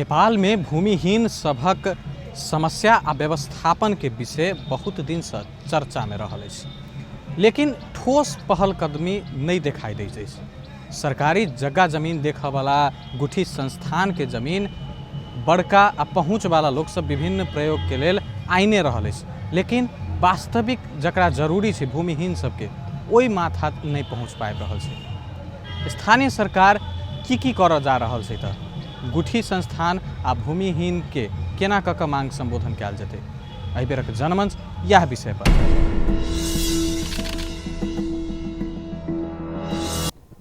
नेपाल में भूमिहीन सभक समस्या आ व्यवस्थापन के विषय बहुत दिन से चर्चा में रहल अछि, लेकिन ठोस पहल कदमी नहीं दिखाई दैत अछि। सरकारी जगह जमीन देखऽवला गुठी संस्थान के जमीन बड़का आ पहुँचवाला लोक सब विभिन्न प्रयोग के लेल आइने रहल अछि, लेकिन वास्तविक जकरा जरूरी छै भूमिहीन सबके ओहि माथा नहीं पहुँच पाबि रहल छै। स्थानीय सरकार की की करऽ जा रहल छै तऽ गुठी संस्थान आ भूमिहीन के केना कऽ कऽ मांग संबोधन कयल जेतै, एहि बेरक जनमंच इएह विषय पर।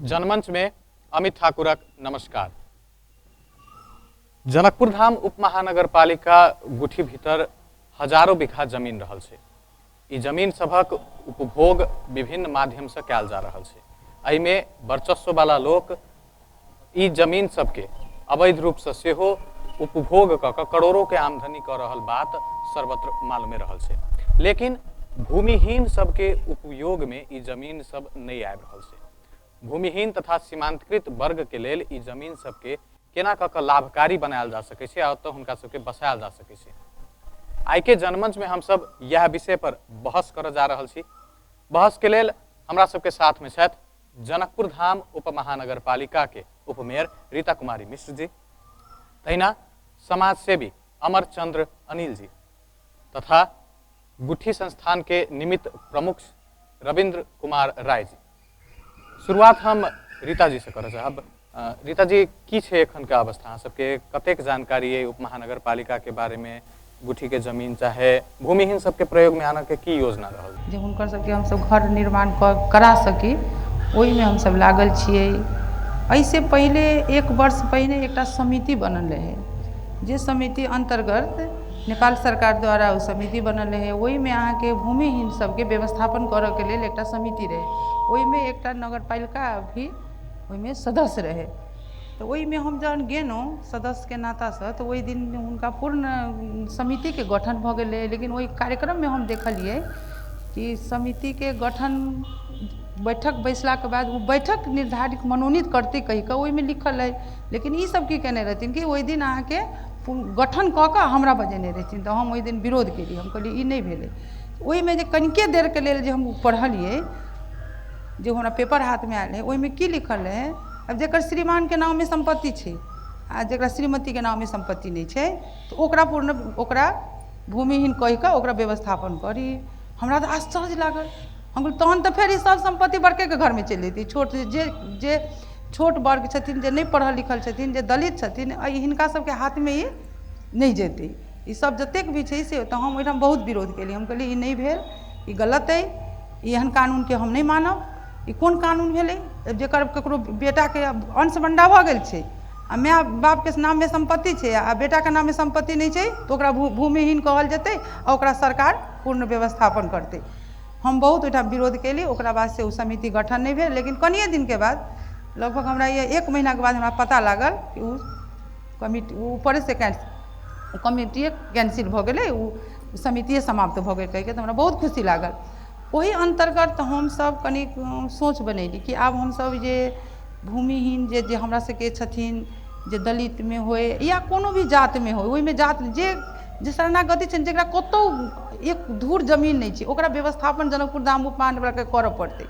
जनमंच में अमित ठाकुरक नमस्कार। जनकपुर धाम उप महानगरपालिका गुठी भीतर हजारों बीघा जमीन रहल छै। ई जमीन सभक उपभोग विभिन्न माध्यम से कयल जा रहल छै। एहिमे वर्चस्व वाला लोक ई जमीन सबके अवैध रूप से सेहो उपभोग कऽ कऽ करोड़ों के आमदनी कऽ रहल बात सर्वत्र मालूमे रहल छै, लेकिन भूमिहीन सबके उपयोग में ई जमीन सब नहीं आबि रहल छै। भूमिहीन तथा सीमांतकृत वर्ग के लेल ई जमीन सबके केना कऽ कऽ लाभकारी बनायल जा सकै छै आ ओतऽ हुनका सबके बसायल जा सकै छै। आइ के जनमंच में हमसब यह विषय पर बहस करऽ जा रहल छी। बहस के लेल हमरा सबके साथ में छथि जनकपुर धाम उप महानगरपालिका के उपमेयर रीता कुमारी मिश्र जी, तहिना समाजसेवी अमर चंद्र अनिल जी तथा गुठी संस्थान के निमित्त प्रमुख रविंद्र कुमार राय जी। शुरुआत हम रीता जी से करऽ चाहब। रीता जी, की छै एखन के अवस्था? अहाँ सबके कतेक जानकारी अइ उप महानगरपालिका के बारे में? गुठी के जमीन चाहे भूमिहीन सबके प्रयोग में आनऽ के की योजना रहल? जे हुनकर सबके हमसब घर निर्माण करा सकी ओहिमे हमसब लागल छियै। एहिसँ पहिले एक वर्ष पहिने एकटा समिति बनल रहै, जे समिति अन्तर्गत नेपाल सरकार द्वारा ओ समिति बनल रहै। ओहिमे अहाँके भूमिहीन सबके व्यवस्थापन करऽके लेल एकटा समिति रहै। ओहिमे एकटा नगरपालिका भी ओहिमे सदस्य रहै। तऽ ओहिमे हम जहन गेलहुँ सदस्यके नातासँ तऽ ओहि दिन हुनका पूर्ण समितिके गठन भऽ गेल रहै, लेकिन ओहि कार्यक्रममे हम देखलियै कि समितिके गठन बैठक बैसलाके बाद ओ बैठक निर्धारित मनोनीत करतै कहि कऽ ओहिमे लिखल रहै, लेकिन ई सब की केने रहथिन कि ओहि दिन अहाँके गठन कऽ कऽ हमरा बजेने रहथिन। तऽ हम ओहि दिन विरोध केलियै, हम कहलियै ई नहि भेलै। ओहिमे जे कनिके देरके लेल जे हम पढ़लियै, जे हमरा पेपर हाथमे आयल रहै, ओहिमे की लिखल रहै, आब जकर श्रीमानके नाममे सम्पत्ति छै आ जकरा श्रीमतीके नाममे सम्पत्ति नहि छै तऽ ओकरा पूर्ण ओकरा भूमिहीन कहि कऽ ओकरा व्यवस्थापन करी। हमरा तऽ आश्चर्य लागल। हम कहलियै तहन तऽ फेर ई सब सम्पत्ति बड़केके घरमे चलि जेतै। छोट जे जे छोट वर्ग छथिन, जे नहि पढ़ल लिखल छथिन, जे दलित छथिन, एहि हिनका सबके हाथमे ई नहि जेतै। ई सब जतेक भी छै से तऽ हम ओहिठाम बहुत विरोध केलियै। हम कहलियै ई नहि भेल, ई गलत अइ, ई एहन कानूनके हम नहि मानब। ई कोन कानून भेलै जकर ककरो बेटाके अंश बंडा भऽ गेल छै आ माय बापके नाममे सम्पत्ति छै आ बेटाके नाममे सम्पत्ति नहि छै तऽ ओकरा भूमिहीन कहल जेतै आ ओकरा सरकार पूर्ण व्यवस्थापन करतै। हम बहुत ओहिठाम विरोध केली। ओकरा बाद से ओ समिति गठन नहि भेल, लेकिन कनिए दिनके बाद लगभग हमरा एक महीनाके बाद हमरा पता लागल कि ओ कमिटी ऊपरेसँ कैंसिल कमिटिए कैंसिल भऽ गेलै, ओ समितिए समाप्त भऽ गेल कहिके। तऽ हमरा बहुत खुशी लागल। ओहि अन्तर्गत हमसब कनिक सोच बनेली कि आब हमसब जे भूमिहीन जे जे हमरा सबके छथिन, जे दलितमे होइ या कोनो भी जातिमे होइ, ओहिमे जाति जे जे शरणागति छनि, जकरा कतहु एक धूर जमीन नहि छै, ओकरा व्यवस्थापन जनकपुर धाम उपमहानगरके करऽ पड़तै।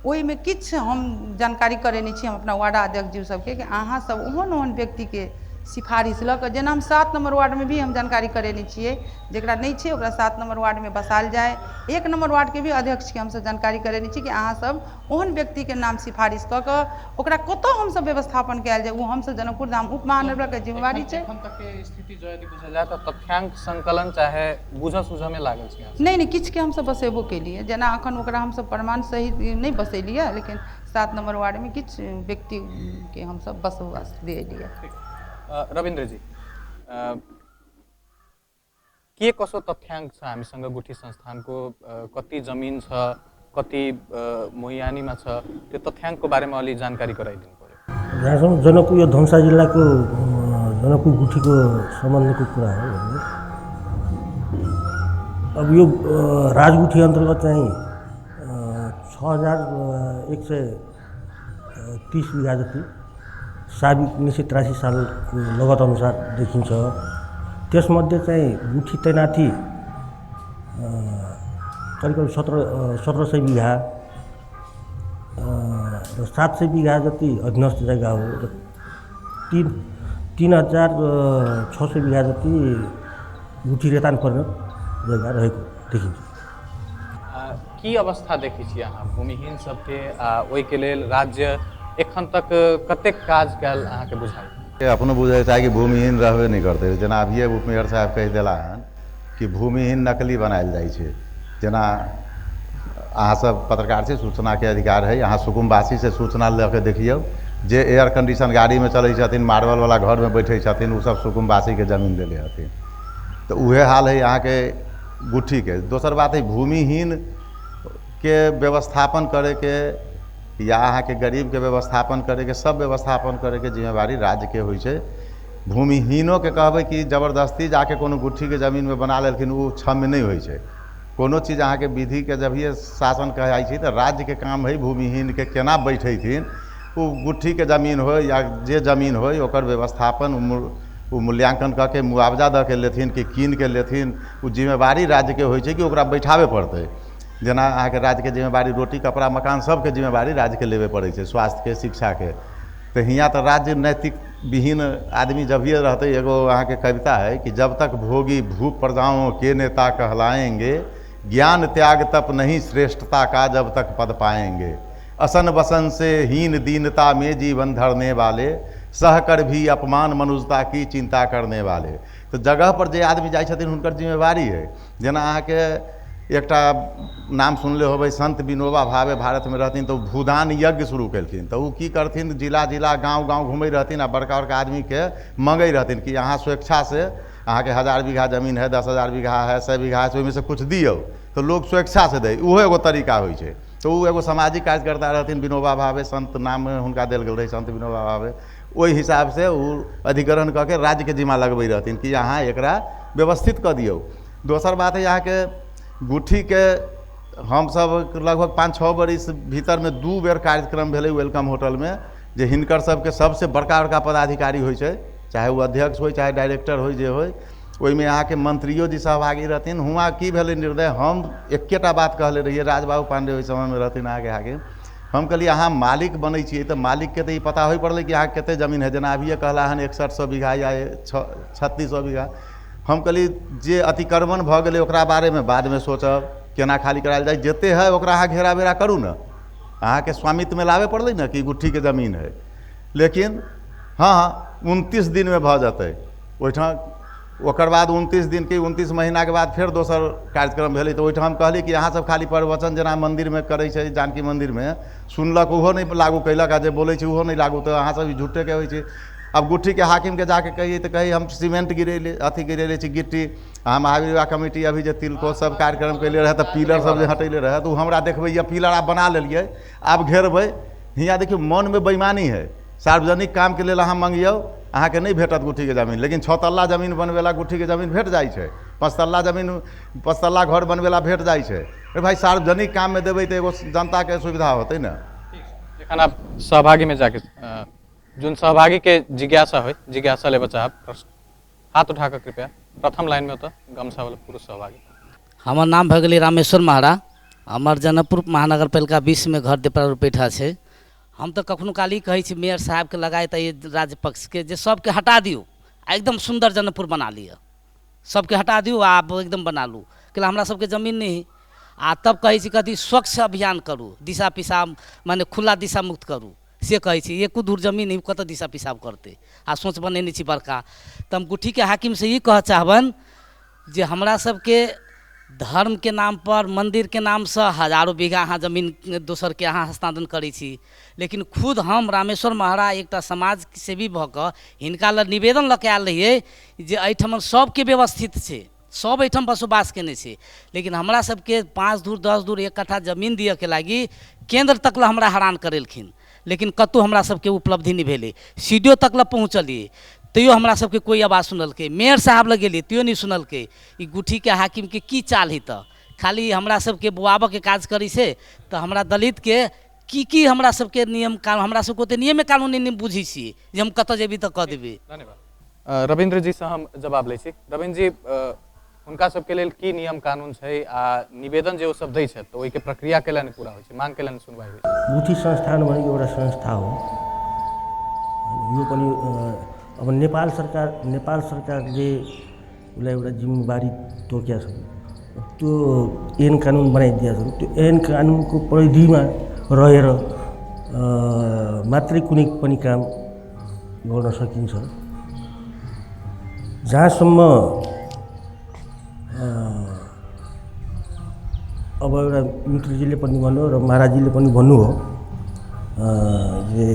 ओहिमे किछु हम जानकारी करेने छी हम अपना वार्ड अध्यक्ष जी सबके कि अहाँ सब ओहन ओहन व्यक्तिके सिफारिश लऽ कऽ, जेना हम 7 नम्बर वार्डमे भी हम जानकारी करेने छियै, जकरा नहि छै ओकरा 7 नम्बर वार्डमे बसायल जाय। 1 नम्बर वार्डके भी अध्यक्षके हमसब जानकारी करेने छी कि अहाँ सब ओहन व्यक्तिके नाम सिफारिश कऽ कऽ ओकरा कतऽ हमसब व्यवस्थापन कयल जाय, ओ हमसब जनकपुर धाम उप महानगरके जिम्मेवारी छै। एखन तक के स्थिति जो यदि बुझल जाय तऽ तथ्यांक संकलन चाहे बुझऽ सुझऽ मे लागल छी अहाँ सब? नहि नहि, किछुके हमसब बसेबो केलियै, जेना एखन ओकरा हमसब प्रमाण सहित नहि बसेलियै, लेकिन 7 नम्बर वार्डमे किछु व्यक्तिके हमसब बसोबास दिएलियै। रविन्द्र जी, के कसो तथ्याङ्क छ हामीसँग गुठी संस्थानको? कति जमिन छ, कति मोहियानीमा छ, त्यो तथ्याङ्कको बारेमा अलि जानकारी गराइदिनु पर्यो। जहाँसम्म जनकपुर यो धनुषा जिल्लाको जनकपुर गुठीको सम्बन्धको कुरा हो भने अब यो राजगुठी अन्तर्गत चाहिँ 6130 बिघा जति साबिक 1983 सालको लगतअनुसार देखिन्छ। त्यसमध्ये चाहिँ गुठी तैनाथी करिब करिब 1700 बिघा र 700 बिघा जति अधीनस्थ जग्गा हो र 3600 बिघा जति गुठी रेतान परिणत जग्गा रहेको देखिन्छ। की अवस्था देखै छी अहाँ भूमिहीन सबके आ ओहिके लेल राज्य एखन तक कतेक काज कयल अहाँके बुझाइ? अपनो बुझै चाहे कि भूमिहीन रहबे नहि करतै। जेना अभिये उपमेयर साहब कहि देला हन कि भूमिहीन नकली बनायल जाइ छै। जेना अहाँ सब पत्रकार छी, सूचनाके अधिकार है, अहाँ सुकुम्बासीसँ सूचना लऽ के देखियौ, जे एयर कंडीशन गाड़ीमे चलै छथिन, मार्बलवला घरमे बैठै छथिन, ओ सब सुकुम्बासीके जमीन लेले हथिन। तऽ उहे हाल है अहाँके गुठीके। दोसर बात है भूमिहीन के व्यवस्थापन करैके या अहाँके गरीबके व्यवस्थापन करैके, सब व्यवस्थापन करैके जिम्मेवारी राज्यके होइ छै। भूमिहीनोके कहबै कि जबरदस्ती जाके कोनो गुठीके जमीनमे बना लेलखिन, ओ क्षम्य नहि होइ छै। कोनो चीज अहाँके विधिके जभिये शासन कहै छै तऽ राज्यके काम है भूमिहीनके केना बैठेथिन, ओ गुठीके जमीन होइ या जे जमीन होइ ओकर व्यवस्थापन ओ मूल्यांकन कऽ के मुआवजा दऽ के लेथिन कि कीन के लेथिन, ओ जिम्मेवारी राज्यके होइ छै कि ओकरा बैठाबे पड़तै। जेना अहाँके राज्यके जिम्मेवारी रोटी कपड़ा मकान सबके जिम्मेवारी राज्यके लेबे पड़ै छै, स्वास्थ्यके, शिक्षाके। तऽ हियाँ तऽ राज्य नैतिक विहीन आदमी जभिये रहतै। एगो अहाँके कविता है कि जब तक भोगी भूप प्रजाओं के नेता कहलाएंगे, ज्ञान त्याग तप नहीं श्रेष्ठता का जब तक पद पाएंगे, असन बसन से हीन दीनता में जीवन धरने वाले, सहकर भी अपमान मनुष्यता की चिंता करने वाले। तऽ जगह पर जे आदमी जाइ छथिन हुनकर जिम्मेवारी है। जेना अहाँके एकटा नाम सुनले होबै, संत विनोबा भावे भारतमे रहथिन तऽ ओ भूदान यज्ञ शुरू केलखिन। तऽ ओ की करथिन, जिला जिला गाँव गाँव घुमै रहथिन आ बड़का बड़का आदमीके मङ्गै रहथिन कि अहाँ स्वेच्छासँ अहाँके 1000 बीघा जमीन है, 10,000 बीघा है, 100 बीघा है, से ओहिमे से कुछ दियौ, तऽ लोक स्वेच्छासँ दै, ओहो एगो तरीका होइ छै। तऽ ओ एगो सामाजिक कार्यकर्ता रहथिन विनोबा भावे, संत नाम हुनका देल गेल रहै संत विनोबा भावे। ओहि हिसाबसँ ओ अधिग्रहण कऽ के राज्यके जिम्मा लगबै रहथिन कि अहाँ एकरा व्यवस्थित कऽ दियौ। दोसर बात है अहाँके गुठीके हमसब लगभग 5-6 बरिस भीतरमे 2 बेर कार्यक्रम भेलै welcome होटलमे, जे हिनकर सबके सबसँ बड़का बड़का पदाधिकारी होइ छै, चाहे ओ अध्यक्ष होइ चाहे डायरेक्टर होइ जे होइ, ओहिमे अहाँके मंत्रियो जी सहभागी रहथिन। हुआँ की भेलै निर्णय, हम एकेटा बात कहले रहियै, राजबाबू पांडे ओहि समयमे रहथिन अहाँके हाकिम, हम कहलियै अहाँ मालिक बनै छियै तऽ मालिकके तऽ ई पता होइ पड़लै कि अहाँके कतेक जमीन है। जेना अभिये कहला हन 6100 बीघा या 3600 बीघा, हम कहलियै जे अतिक्रमण भऽ गेलै ओकरा बारेमे बादमे सोचब, केना खाली करायल जाय, जते है ओकरा अहाँ घेरा बेरा करू ने, अहाँके स्वामित्वमे लाबे पड़लै ने कि गुठीके जमीन है। लेकिन हँ 29 दिनमे भऽ जेतै ओहिठाम। ओकर बाद 29 दिनके 29 महीनाके बाद फेर दोसर कार्यक्रम भेलै, तऽ ओहिठाम हम कहली कि अहाँ सब खाली प्रवचन जेना मन्दिरमे करै छै, जानकी मन्दिरमे सुनलक ओहो नहि लागू कयलक, आ जे बोलै छै ओहो नहि लागू, तऽ अहाँ सब ई झूठेके होइ छै। आब गुठीके हाकिमके जाके कहियै तऽ कही हम सीमेंट गिरेले अथी गिरेले छी गिट्टी, आ महावीर विवाह कमिटी अभी जे तिलको सब कार्यक्रम कैले रहै तऽ पिलर सब जे हटेले रहै तऽ ओ हमरा देखबैया पिलर आब बना लेलियै आब घेरबै। हियाँ देखियौ मनमे बेईमानी है, सार्वजनिक कामके लेल अहाँ मङ्गियौ अहाँके नहि भेटत गुठीके जमीन, लेकिन 6 तल्ला जमीन बनबेला गुठीके जमीन भेट जाइ छै, 5 तल्ला जमीन 5 तल्ला घर बनबेला भेट जाइ छै। अरे भाइ सार्वजनिक काममे देबै तऽ एगो जनताके सुविधा होतै ने। एखन आप सहभागीमे जाके जुन सहभागी के जिज्ञासा होइ, जिज्ञासा लेबऽ चाहब प्रश्न हाथ उठा कऽ कृपया प्रथम लाइनमे ओतऽ गमछा वाला पुरुष सहभागी। हमर नाम भऽ गेलै रामेश्वर महरा, हमर जनकपुर महानगरपालिका 20 मे घर देपरा रुपैठा छै। हम तऽ कखनो काल ई कहै छी मेयर साहबके लगाए तऽ राज्य पक्षके जे सबके हटा दियौ आ एकदम सुन्दर जनकपुर बना लिअ, सबके हटा दियौ आ आब एकदम बना लू, कैला हमरा सबके जमीन नहि है। आ तब कहै छी कथी स्वच्छ अभियान करू, दिशा पिसाब माने खुला दिशा मुक्त करू, से कहै छी। एको धूर जमीन है कतऽ दिशा पिसाब करतै, आ सोच बनेने छी बड़का। तऽ हम गुठीके हाकिमसँ ई कहऽ चाहबनि जे हमरा सबके धर्मके नामपर मन्दिरके नामसँ हजारो बीघा अहाँ जमीन दोसरके अहाँ हस्तान्तरण करै छी, लेकिन खुद हम रामेश्वर महरा एकटा समाज सेवी भऽ कऽ हिनका लग निवेदन लऽ कऽ आयल रहियै जे एहिठाम सबके व्यवस्थित छै, सब एहिठाम बसोबास केने छै, लेकिन हमरा सबके 5 धूर 10 धूर 1 कट्ठा जमीन दिअके लागि केन्द्र तक लए हमरा हैरान करेलखिन, लेकिन कतहु हमरा सबके उपलब्धि नहि भेलै। सी डी ओ तक लए पहुँचलियै तैयो हमरा सबके कोइ आवाज सुनलकै, मेयर साहब लग गेलियै तैयो नहि सुनलकै। ई गुठीके हाकिमके की चाल है? तऽ खाली हमरा सबके बुआबऽके काज करै छै। तऽ हमरा दलितके की की हमरा सबके नियम कानून, हमरा सबके ओते नियमे कानून नहि बुझै छियै जे हम कतऽ जेबी तऽ कऽ देबै। धन्यवाद। रविन्द्र जी से हम जवाब लै छी। रविन्द्र जी, हुनका सबके लेल की नियम कानून छै आ निवेदन जे ओ सब दै छथि तऽ ओहिके प्रक्रिया केला नहि पूरा होइ छै, मांग केला नहि सुनवाई होइ छै? गुठी संस्थान भनेको एउटा संस्था हो। यो पनि अब नेपाल सरकारले उसलाई एउटा जिम्मेवारी तोकेका छन्, त्यो ऐन कानुन बनाइदिएका छन्। त्यो ऐन कानुनको परिधिमा रहेर मात्रै कुनै पनि काम गर्न सकिन्छ। जहाँसम्म अब एउटा मित्रजीले पनि भन्नुभयो र महाराजजीले पनि भन्नुभयो जे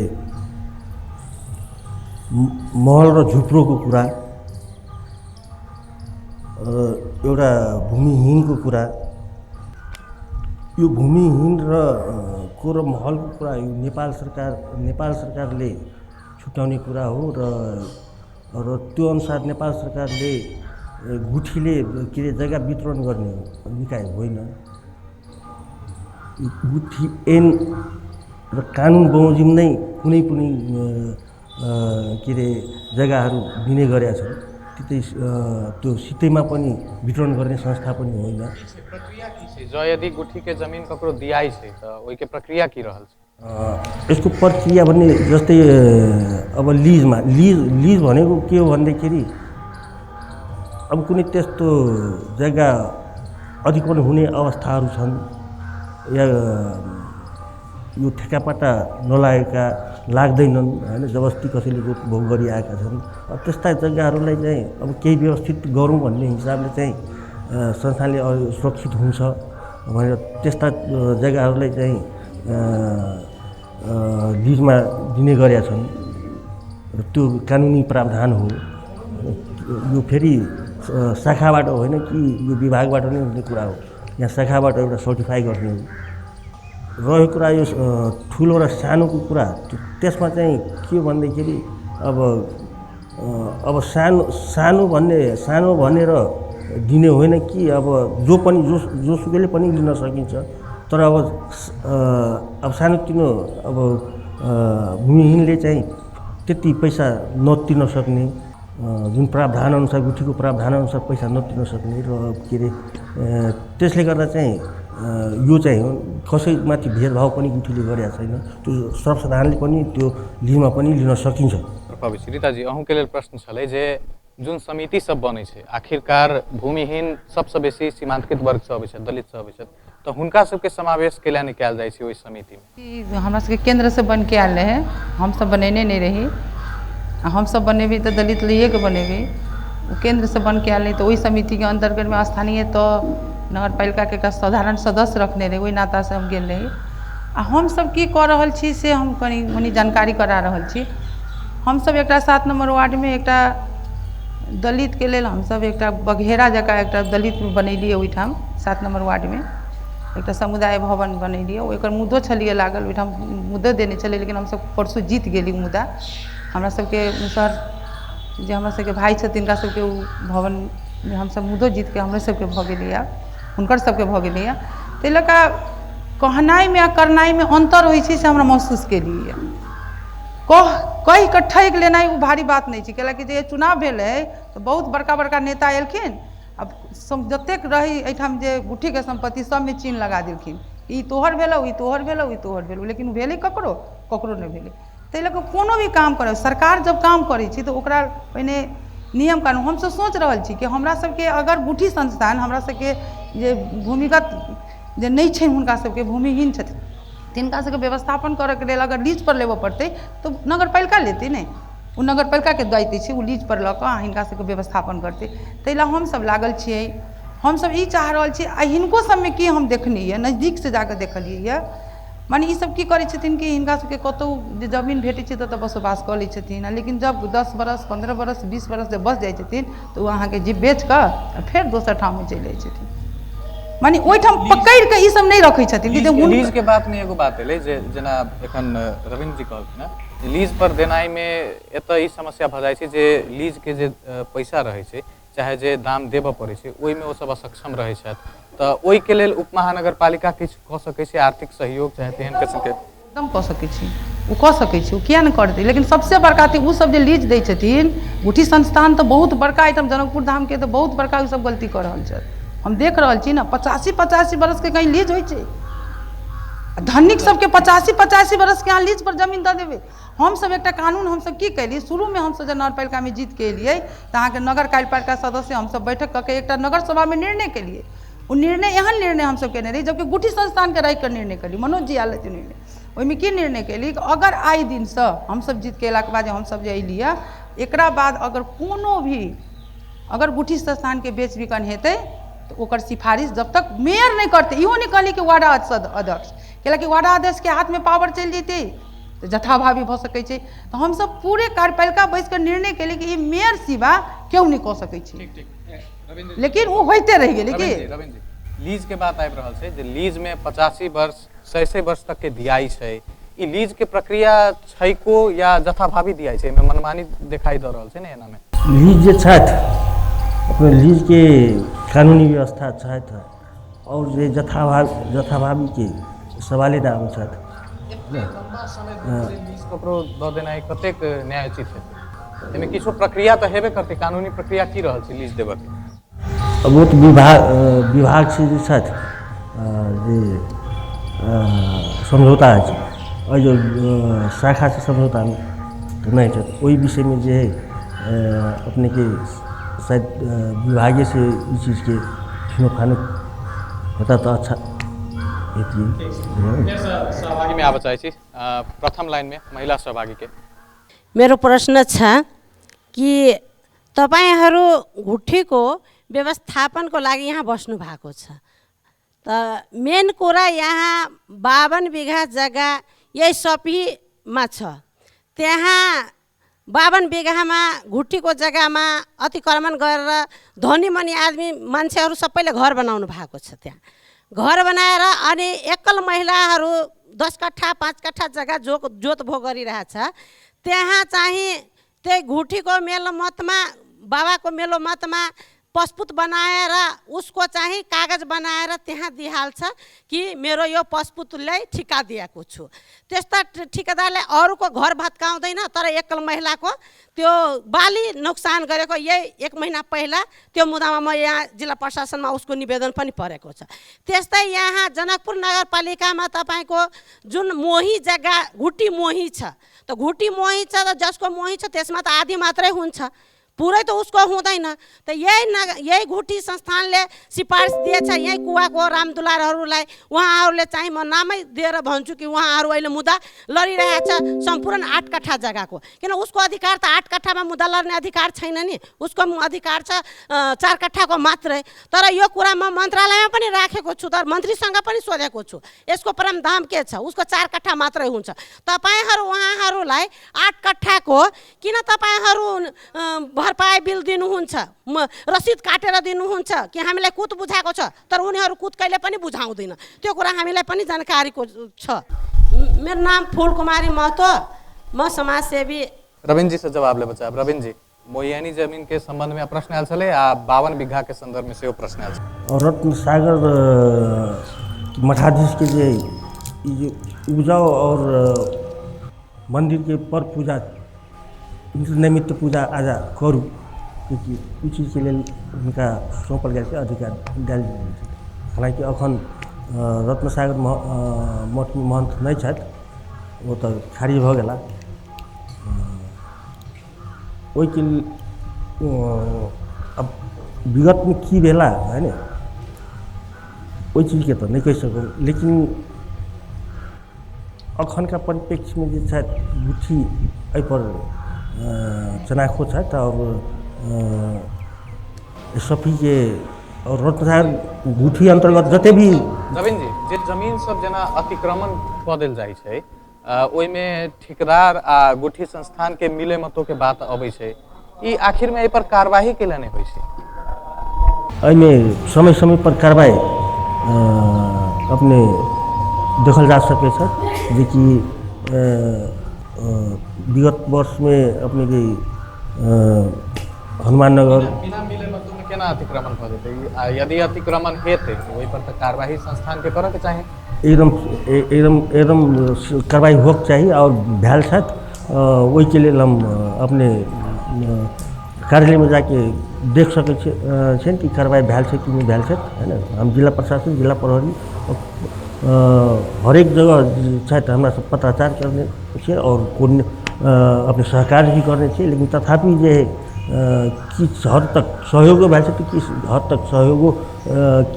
महल र झुप्रोको कुरा र एउटा भूमिहीनको कुरा, यो भूमिहीन र को र महलको कुरा यो नेपाल सरकारले छुट्याउने कुरा हो र त्यो अनुसार नेपाल सरकारले गुठीले के अरे जग्गा वितरण गर्ने निकाय होइन। गुठी ऐन र कानुन बमोजिम नै कुनै पनि के अरे जग्गाहरू दिने गरेका छन्। त्यतै त्यो सितैमा पनि वितरण गर्ने संस्था पनि होइन। प्रक्रिया की छै? जँ यदि गुठीके जमिन ककरो दियाइ छै तऽ ओहिके प्रक्रिया की रहल छै? यसको प्रक्रिया भन्ने जस्तै अब लिजमा लिज भनेको के हो भन्दाखेरि अब कुनै त्यस्तो जग्गा अधिग्रहण हुने अवस्थाहरू छन् या यो ठेकापाटा नलागेका लाग्दैनन् होइन, जबरजस्ती कसैले रोकभोग गरिआएका छन्। अब त्यस्ता जग्गाहरूलाई चाहिँ अब केही व्यवस्थित गरौँ भन्ने हिसाबले चाहिँ संस्थाले सुरक्षित हुन्छ भनेर त्यस्ता जग्गाहरूलाई चाहिँ लिजमा दिने गरेका छन् र त्यो कानुनी प्रावधान हो। यो फेरि शाखाबाट होइन कि यो विभागबाट नै हुने कुरा हो, यहाँ शाखाबाट एउटा सर्टिफाई गर्ने हो। रह्यो कुरा यो ठुलो र सानोको कुरा, त्यसमा चाहिँ के हो भन्दाखेरि अब सानो भन्ने सानो भनेर दिने होइन कि अब जो पनि जोसुकैले पनि लिन सकिन्छ। तर अब सानोतिनो अब भूमिहीनले चाहिँ त्यति पैसा नतिर्न सक्ने, जुन प्रावधान अनुसार गुठीको प्रावधान अनुसार पैसा नतिर्न सक्ने र के अरे त्यसले गर्दा चाहिँ यो चाहिँ कसैमाथि भेदभाव पनि गुठीले गरेको छैन। त्यो सर्वसाधारणले पनि त्यो लिनमा पनि लिन सकिन्छ। रीताजी, अहूँके लेल प्रश्न छलै जे जुन समिति सब बनै छै आखिरकार भूमिहीन सबसँ बेसी सीमांतकृत वर्ग सब अबै छथि, दलित सब अबै छथि, तऽ हुनका सबके समावेश केला नहि कयल जाइ छै ओहि समितिमे? हमरा सबके केन्द्रसँ बनिके आयल रहै, हमसब बनेने नहि रही। हमसब बनेबै तऽ दलित लैएके बनेबै। केन्द्रसँ बनिके आयल रहै तऽ ओहि समितिके अन्तर्गतमे स्थानीय तऽ नगरपालिकाके एकटा साधारण सदस्य रखने रहै, ओहि नातासँ हम गेल रही। आ हमसब की कऽ रहल छी से हम कनि मनि जानकारी करा रहल छी। हमसब एकटा 7 नम्बर वार्डमे एकटा दलितके लेल हमसब एकटा बघेरा जकाँ एकटा दलित बनेलियै। ओहिठाम 7 नम्बर वार्डमे एकटा समुदाय भवन बनेलियै। ओकर मुद्दो छलियै लागल, ओहिठाम मुद्दो देने छलियै, लेकिन हमसब परसू जीत गेली मुद्दा। हमरा सबके मुसहर जे हमरा सबके भाइ छथिन तिनका सबके ओ भवनमे हमसब मुद्दो जीतके हमरे सबके भऽ गेलैए, हुनकर सबके भऽ गेलैए। ताहि लऽ कऽ कहनाइमे आ करनाइमे अन्तर होइ छै से हमरा महसूस केलियै। कहि कऽ ठकि लेनाइ ओ भारी बात नहि छै, कैलाकि जे चुनाव भेलै तऽ बहुत बड़का बड़का नेता एलखिन, आब जतेक रही एहिठाम जे गुठीके सम्पत्ति सबमे चिन्ह लगा देलखिन, ई तोहर भेलौ, ई तोहर भेलौ, ई तोहर भेलौ, लेकिन भेलै ककरो ककरो नहि भेलै। ताहि लऽ कऽ कोनो भी काम करब, सरकार जब काम करै छै तऽ ओकरा पहिने नियम कानून। हमसब सोचि रहल छी कि हमरा सबके अगर गुठी संस्थान हमरा सबके जे भूमिगत जे नहि छै हुनका सबके भूमिहीन छथिन तिनका सबके व्यवस्थापन करऽके लेल अगर लीज पर लेबऽ पड़तै तऽ नगरपालिका लेतै नहि, ओ नगरपालिकाके दायित्व छै, ओ लीज पर लऽ कऽ हिनका सबके व्यवस्थापन करतै। ताहि लए हमसब लागल छियै, हमसब ई चाह रहल छी। आ हिनको सबमे की हम देखलियै, नजदीकसँ जाकऽ देखलियै यऽ, मने ई सब की करै छथिन कि हिनका सबके कतहु जे जमीन भेटै छै ततऽ बसोबास कऽ लै छथिन, लेकिन जब 10 बरस 15 बरस 20 बरस जब बस जाइ छथिन तऽ ओ अहाँके जीप बेच कऽ फेर दोसर ठाममे चलि जाइ छथिन। माने ओहिठाम पकड़ि कऽ ई सब नहि रखै छथिन कि जे लीज के बात में एगो बात एलै जे जेना एखन रविन्द्र जी कहलखिन हँ, लीज पर देनाइमे एतऽ ई समस्या भऽ जाइ छै जे लीज के जे पैसा रहै छै चाहे जे दाम देबऽ पड़ै छै ओहिमे ओ सब असक्षम रहै छथि, तऽ ओहिके लेल उप महानगरपालिका किछु कऽ सकै छै आर्थिक सहयोग चाहे तेहन किस्मके? एकदम कऽ सकै छी, ओ कऽ सकै छी, ओ किया नहि करतै। लेकिन सबसे बड़का अथी ओ सब जे लीज दै छथिन गुठी संस्थान, तऽ बहुत बड़का एहिठाम जनकपुर धामके तऽ बहुत बड़का ओ सब गलती कऽ रहल छथि। हम देख रहल छी ने, 85-85 बरसके कहीं लीज होइ छै? धनिक सबके 85-85 बरसके अहाँ लीज पर जमीन दऽ देबै। हमसब एकटा कानून हमसब की केलियै, शुरूमे हमसब जब नगरपालिकामे जीत के एलियै तऽ अहाँके नगर कार्यपालिका सदस्य हमसब बैठक कऽ के एकटा नगर सभामे निर्णय केलियै। ओ निर्णय एहन निर्णय हमसब केने रही जबकि गुठी संस्थानके राखि कऽ निर्णय केलियै, मनोज जी आयल रहथिन निर्णय। ओहिमे की निर्णय केलियै कि अगर आइ दिनसँ हमसब जीत के अयलाके बाद हमसब जे एलियै, एकरा बाद अगर कोनो भी अगर गुठी संस्थानके बेच बिकन हेतै तऽ ओकर सिफारिश जब तक मेयर नहि करतै, इहो नहि कहली कि वार्ड अध्यक्ष, कैलाकि वार्ड अध्यक्षके हाथमे पावर चलि जेतै तऽ जथाभावी भऽ सकै छै। तऽ हमसब पूरे कार्यपालिका बैस कऽ निर्णय केलियै कि ई मेयर सिवा केओ नहि कऽ सकै छै, लेकिन ओ होइते रहि गेलै। कि रविन्द्र जी, लीज के बात आबि रहल छै जे लीज में 85 वर्ष 100 वर्ष तक के दियाई छै, ई लीज के प्रक्रिया छै को या जथाभावी दियाई छै? एहिमे मनमानी देखाई दऽ रहल छै ने एना में? लीज जे छथि अपने लीज के कानूनी व्यवस्था छथि और जे जथाभावी के सवाले नहि आबै छथि। लम्बा समय लीज ककरो दऽ देनाइ कतेक न्यायोचित हेतै? एहिमे किछो प्रक्रिया तऽ हेबे करतै, कानूनी प्रक्रिया की रहल छै लीज देबऽ के? अब ओ तऽ विभाग से जे छथि जे समझौता अछि, एहि जो शाखा से समझौता तऽ नहि छथि ओहि विषयमे जे है अपनेके शायद विभागे से ई चीजके छीनो हेता तऽ अच्छा हेतियै। सहभागीमे आबऽ चाहै छी, प्रथम लाइनमे महिला सहभागीके। मेरो प्रश्न छ कि तपाईँहरू गुठीको व्यवस्थापनको लागि यहाँ बस्नु भएको छ, त मेन कुरा यहाँ 52 बिघा जग्गा यही सपहीमा छ, त्यहाँ 52 बिघामा गुठीको जग्गामा अतिक्रमण गरेर धनी मनी आदमी मान्छेहरू सबैले घर बनाउनु भएको छ। त्यहाँ घर बनाएर अनि एकल महिलाहरू 10 कट्ठा 5 कट्ठा जग्गा जोतभो गरिरहेछ। त्यहाँ चाहिँ त्यही गुठीको मेलो मतमा, बाबाको मेलो मतमा पशपुत बनाएर उसको चाहिँ कागज बनाएर त्यहाँ दिइहाल्छ कि मेरो यो पशपुतलाई ठिका दिएको छु। त्यस्ता ठिकेदारले अरूको घर भत्काउँदैन, तर एकल महिलाको त्यो बाली नोक्सान गरेको यही 1 महिना पहिला त्यो मुद्दामा म यहाँ जिल्ला प्रशासनमा उसको निवेदन पनि परेको छ। त्यस्तै यहाँ जनकपुर नगरपालिकामा तपाईँको जुन मोही जग्गा घुटी मोही छ, त घुटी मोही छ त जसको मोही छ त्यसमा त आधी मात्रै हुन्छ, पुरै त उसको हुँदैन। त यही गुठी संस्थानले सिफारिस दिएछ यही कुवाको रामदुलारहरूलाई, उहाँहरूले चाहिँ म नामै दिएर भन्छु कि उहाँहरू अहिले मुद्दा लडिरहेछ सम्पूर्ण 8 कट्ठा जग्गाको, किन उसको अधिकार त 8 कट्ठामा मुद्दा लड्ने अधिकार छैन नि, उसको अधिकार छ 4 कट्ठाको मात्रै। तर यो कुरा म मन्त्रालयमा पनि राखेको छु, तर मन्त्रीसँग पनि सोधेको छु यसको परमधाम के छ, उसको 4 कट्ठा मात्रै हुन्छ। तपाईँहरू उहाँहरूलाई 8 कट्ठाको किन तपाईँहरू भरपाई बिल दिनुहुन्छ, रसिद काटेर दिनुहुन्छ कि हामीलाई कुत बुझाएको छ, तर उनीहरू कुत कहिले पनि बुझाउँदैन, त्यो कुरा हामीलाई पनि जानकारीको छ। मेरो नाम फुलकुमारी महतो, म समाजसेवी। रविन्द्र जी से जवाब लेबऽ चाहब। रविन्द्र जी, मोहियानी जमीन के संबंध में प्रश्न आयल छलै आ 52 बीघा के संदर्भ में सेहो प्रश्न आयल छलै। और रत्न सागर मठाधीश के जे उपजाऊ और मंदिर के पर पूजा निमित्त पूजा आजा करू, क्योंकि ई चीजके लेल हुनका सौंपल गेल छै, अधिकार देल गेल छै। हालाँकि अखन रत्नसागर मठ महन्थ नहि छथि, ओ तऽ खारिज भऽ गेला। ओहिके अब विगतमे की भेला है ने ओहि चीजके तऽ नहि कहि सकब, लेकिन अखनका परिप्रेक्ष्यमे जे छथि गुठी एहिपर चनाखो छथि और सफीके और रत्नसागर गुठी अन्तर्गत जते भी। रविन्द्र जी, जे जमीन सब जेना अतिक्रमण कऽ देल जाइ छै ओहिमे ठेकेदार आ गुठी संस्थान के मिले मतों के बात अबै छै, ई आखिर में एहि पर कार्यवाही केला नहि होइ छै? एहिमे समय समय पर कार्रवाई अपने देखल जा सकै छै, जेकि विगत वर्षमे अपने के हनुमाननगर बिना मिले मतों में केना अतिक्रमण भऽ जेतै? आ यदि अतिक्रमण हेतै तऽ ओहि पर तऽ कार्यवाही संस्थान के करऽ के चाही। एकदम एकदम एकदम कार्रवाई होके चाही आओर भेल छथि। ओहिके लेल हम अपने कार्यालयमे जाके देख सकै छियनि कि कार्रवाई भेल छै कि नहि भेल छै, है ने। हम जिला प्रशासन, जिला प्रहरी, हरेक जगह छथि, हमरा सब पत्राचार करने छियै आओर कोन अपने सहकार्य भी करने छियै, लेकिन तथापि जे किछु हद तक सहयोगो भेल छै तऽ किछु हद तक सहयोगो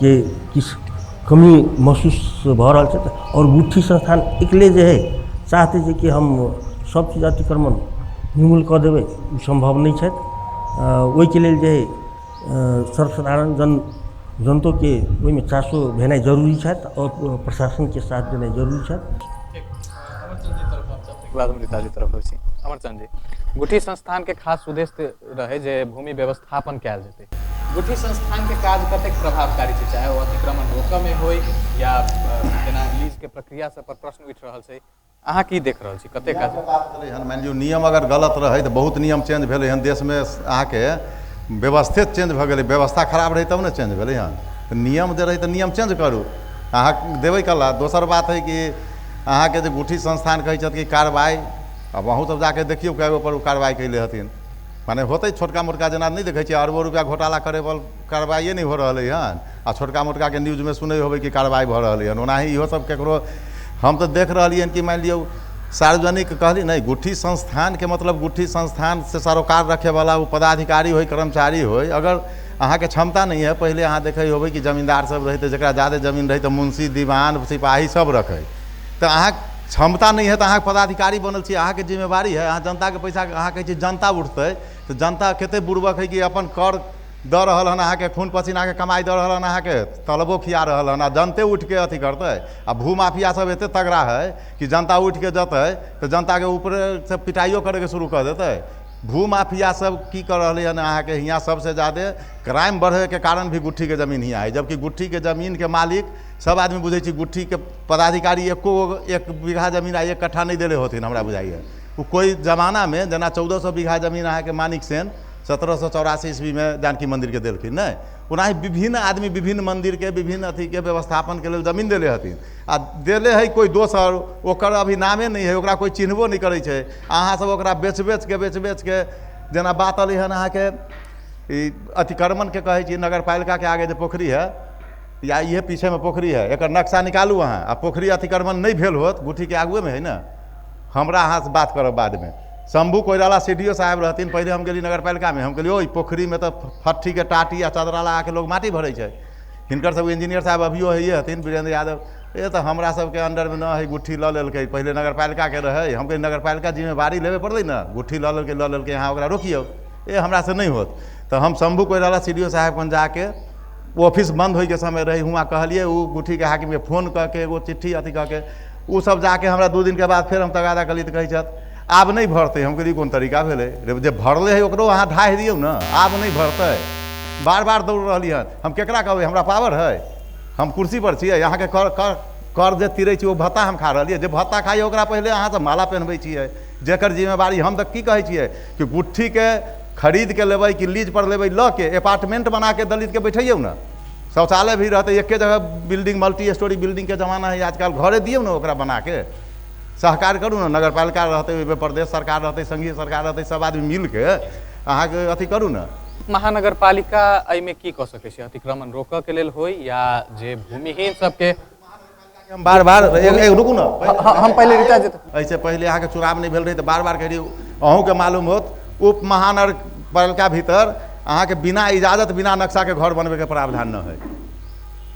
के किछु कमी महसूस भऽ रहल छै। आओर गुठी संस्थान एकले जे है चाहते छै कि हम सब चीज अतिक्रमण निर्मूल कऽ देबै, ओ सम्भव नहि छथि। ओहिके लेल जे है सर्वसाधारण जनतोके ओहिमे चासो भेनाइ जरूरी छथि आओर प्रशासनके साथ देनाइ जरूरी छथि। बाद हम रीताजी तरफ अबै छी। अमरचंद जी, गुठी संस्थान के खास उद्देश्य रहे जे भूमि व्यवस्थापन कयल जेतै। गुठी संस्थान के काज कतेक प्रभावकारी छै, चाहे ओ अतिक्रमण रोकऽ में होय या जेना लीज के प्रक्रिया सब पर प्रश्न उठि रहल छै, अहाँ की देख रहल छी कतेक काज? बात भेलै हन, मानि लियौ नियम अगर गलत रहै तऽ बहुत नियम चेंज भेलै हन देशमे, अहाँके व्यवस्थे चेंज भऽ गेलै, व्यवस्था खराब रहै तब ने चेंज भेलै हन। तऽ नियम जे रहै तऽ नियम चेंज करू, अहाँ देबै कला। दोसर बात हइ कि अहाँके जे गुठी संस्थान कहै छथि कि कार्रवाइ, आब अहूँ सब जाके देखियौ कए गो पर ओ कार्रवाइ कैले हथिन, माने होतै छोटका मोटका, जेना नहि देखै छियै अरबो रुपैआ घोटाला करै पर कार्रवाइए नहि हो रहलै हन, आ छोटका मोटकाके न्यूजमे सुनै होबै कि कार्रवाइ भऽ रहलै हन। ओनाही इहो सब केकरो हम तऽ देख रहलियै हन कि मानि लियौ सार्वजनिक कहली नहि, गुठी संस्थानके मतलब गुठी संस्थान से सरोकार रखैवला ओ पदाधिकारी होइ कर्मचारी होइ, अगर अहाँके क्षमता नहि है, पहिले अहाँ देखै होबै कि जमींदार सब रहै तऽ जकरा ज्यादे जमीन रहै तऽ मुंशी दीवान सिपाही सब रखै, तऽ अहाँ क्षमता नहि है तऽ अहाँ पदाधिकारी बनल छी, अहाँके जिम्मेवारी है, अहाँ जनताके पैसा, अहाँ कहै छी जनता उठतै तऽ जनता कते बुड़बक है कि अपन कर दऽ रहल हन, अहाँके खून पसीनाके कमाइ दऽ रहल हन, अहाँके तलबो खिया रहल हन, आ जनते उठिके अथी करतै। आ भूमाफिया सब एते तगड़ा है कि जनता उठिके जेतै तऽ जनताके ऊपरेसँ पिटाइयो करैके शुरू कऽ देतै। भूमाफिया सब की कर रहलै हन, अहाँके हियाँ सबसे ज्यादे क्राइम बढ़ैके कारण भी गुट्ठीके जमीन हियाँ है, जबकि गुट्ठीके जमीनके मालिक सब आदमी बुझै छी, गुट्ठीके पदाधिकारी एको एक बीघा जमीन आ एक कट्ठा नहि देले होथिन हमरा बुझाइए। ओ कोइ जमानामे जेना 1400 बीघा जमीन अहाँके मानिक सेन 1784 ईस्वीमे जानकी मन्दिरके देलखिन नहि, ओनाही विभिन्न आदमी विभिन्न मन्दिरके विभिन्न अथीके व्यवस्थापनके लेल जमीन देले हथिन, आ देले है कोइ दोसर, ओकर अभी नामे नहि है, ओकरा कोइ चिन्हबो नहि करै छै, अहाँ सब ओकरा बेच बेचके जेना बात अलै हन अहाँके ई अतिक्रमणके कहै छी, नगरपालिकाके आगे जे पोखरी है या इहे पीछेमे पोखरी है, एकर नक्शा निकालू अहाँ, आ पोखरी अतिक्रमण नहि भेल होत गुठीके आगुएमे है ने, हमरा अहाँसँ बात करब बादमे। शंभू कोइराला CDO साहब रहथिन, पहिले हम गेली नगरपालिकामे, हम कहलियै ओ पोखरीमे तऽ फट्ठीके टाटी आ चदरा लगाके लोग माटी भरै छै, हिनकर सब इंजीनियर साहब अभियो हैये हथिन वीरेंद्र यादव, ए तऽ हमरा सबके अंडरमे न है, गुट्ठी लऽ लेलकै, पहिले नगरपालिकाके रहै, हम कहलियै नगरपालिका जिम्मेवारी लेबे पड़लै ने, गुट्ठी लऽ लेलकै, अहाँ ओकरा रोकियौ, ए हमरासँ नहि होत। तऽ हम शंभू कोइराला CDO साहब कन जाके, ऑफिस बंद होइके समय रहै, हुआँ कहलियै, ओ गुट्ठीके हाकिमके फोन कऽ के एगो चिट्ठी अथी कऽ के ओ सब जाके हमरा 2 दिन के बाद फेर हम तगादा कहलियै तऽ कहै छथि आब नहि भरतै। हम कहलियै कोन तरीका भेलै, जे भरले है ओकरो अहाँ ढाहि दियौ ने, आब नहि भरतै, बार बार दौड़ रहली हन, हम केकरा कहबै, हमरा पावर है, हम कुर्सी पर छियै, अहाँके कर कर कर जे तिरै छी ओ भत्ता हम खा रहलियै, जे भत्ता खाइए ओकरा पहिले अहाँ सब माला पहनबै छियै, जेकर जिम्मेवारी हम तऽ की कहै छियै कि गुट्ठीके खरीद के लेबै कि लीज पर लेबै, लऽ के अपार्टमेंट बना के दलित के बैठैयौ ने, शौचालय भी रहतै एके जगह, बिल्डिंग मल्टी स्टोरी बिल्डिंग के जमाना है आजकल, घरे दियौ ने ओकरा बना के, सहकार करू ने, नगरपालिका रहतै ओहिमे प्रदेश सरकार रहतै संघीय सरकार रहतै, सब आदमी मिलके अहाँके अथी करू ने। महानगरपालिका एहिमे की कऽ सकै छै, अतिक्रमण रोकऽ के लेल होइ या जे भूमिहीन सबके? हम बार बार रुकू ने, हम पहिले रीता जी, एहिसँ पहिले अहाँके चुनाव नहि भेल रहै तऽ बार बार कहलियै, अहूँके मालूम होत उप महानगरपालिका भीतर अहाँके बिना इजाजत बिना नक्शाके घर बनबैके प्रावधान न है।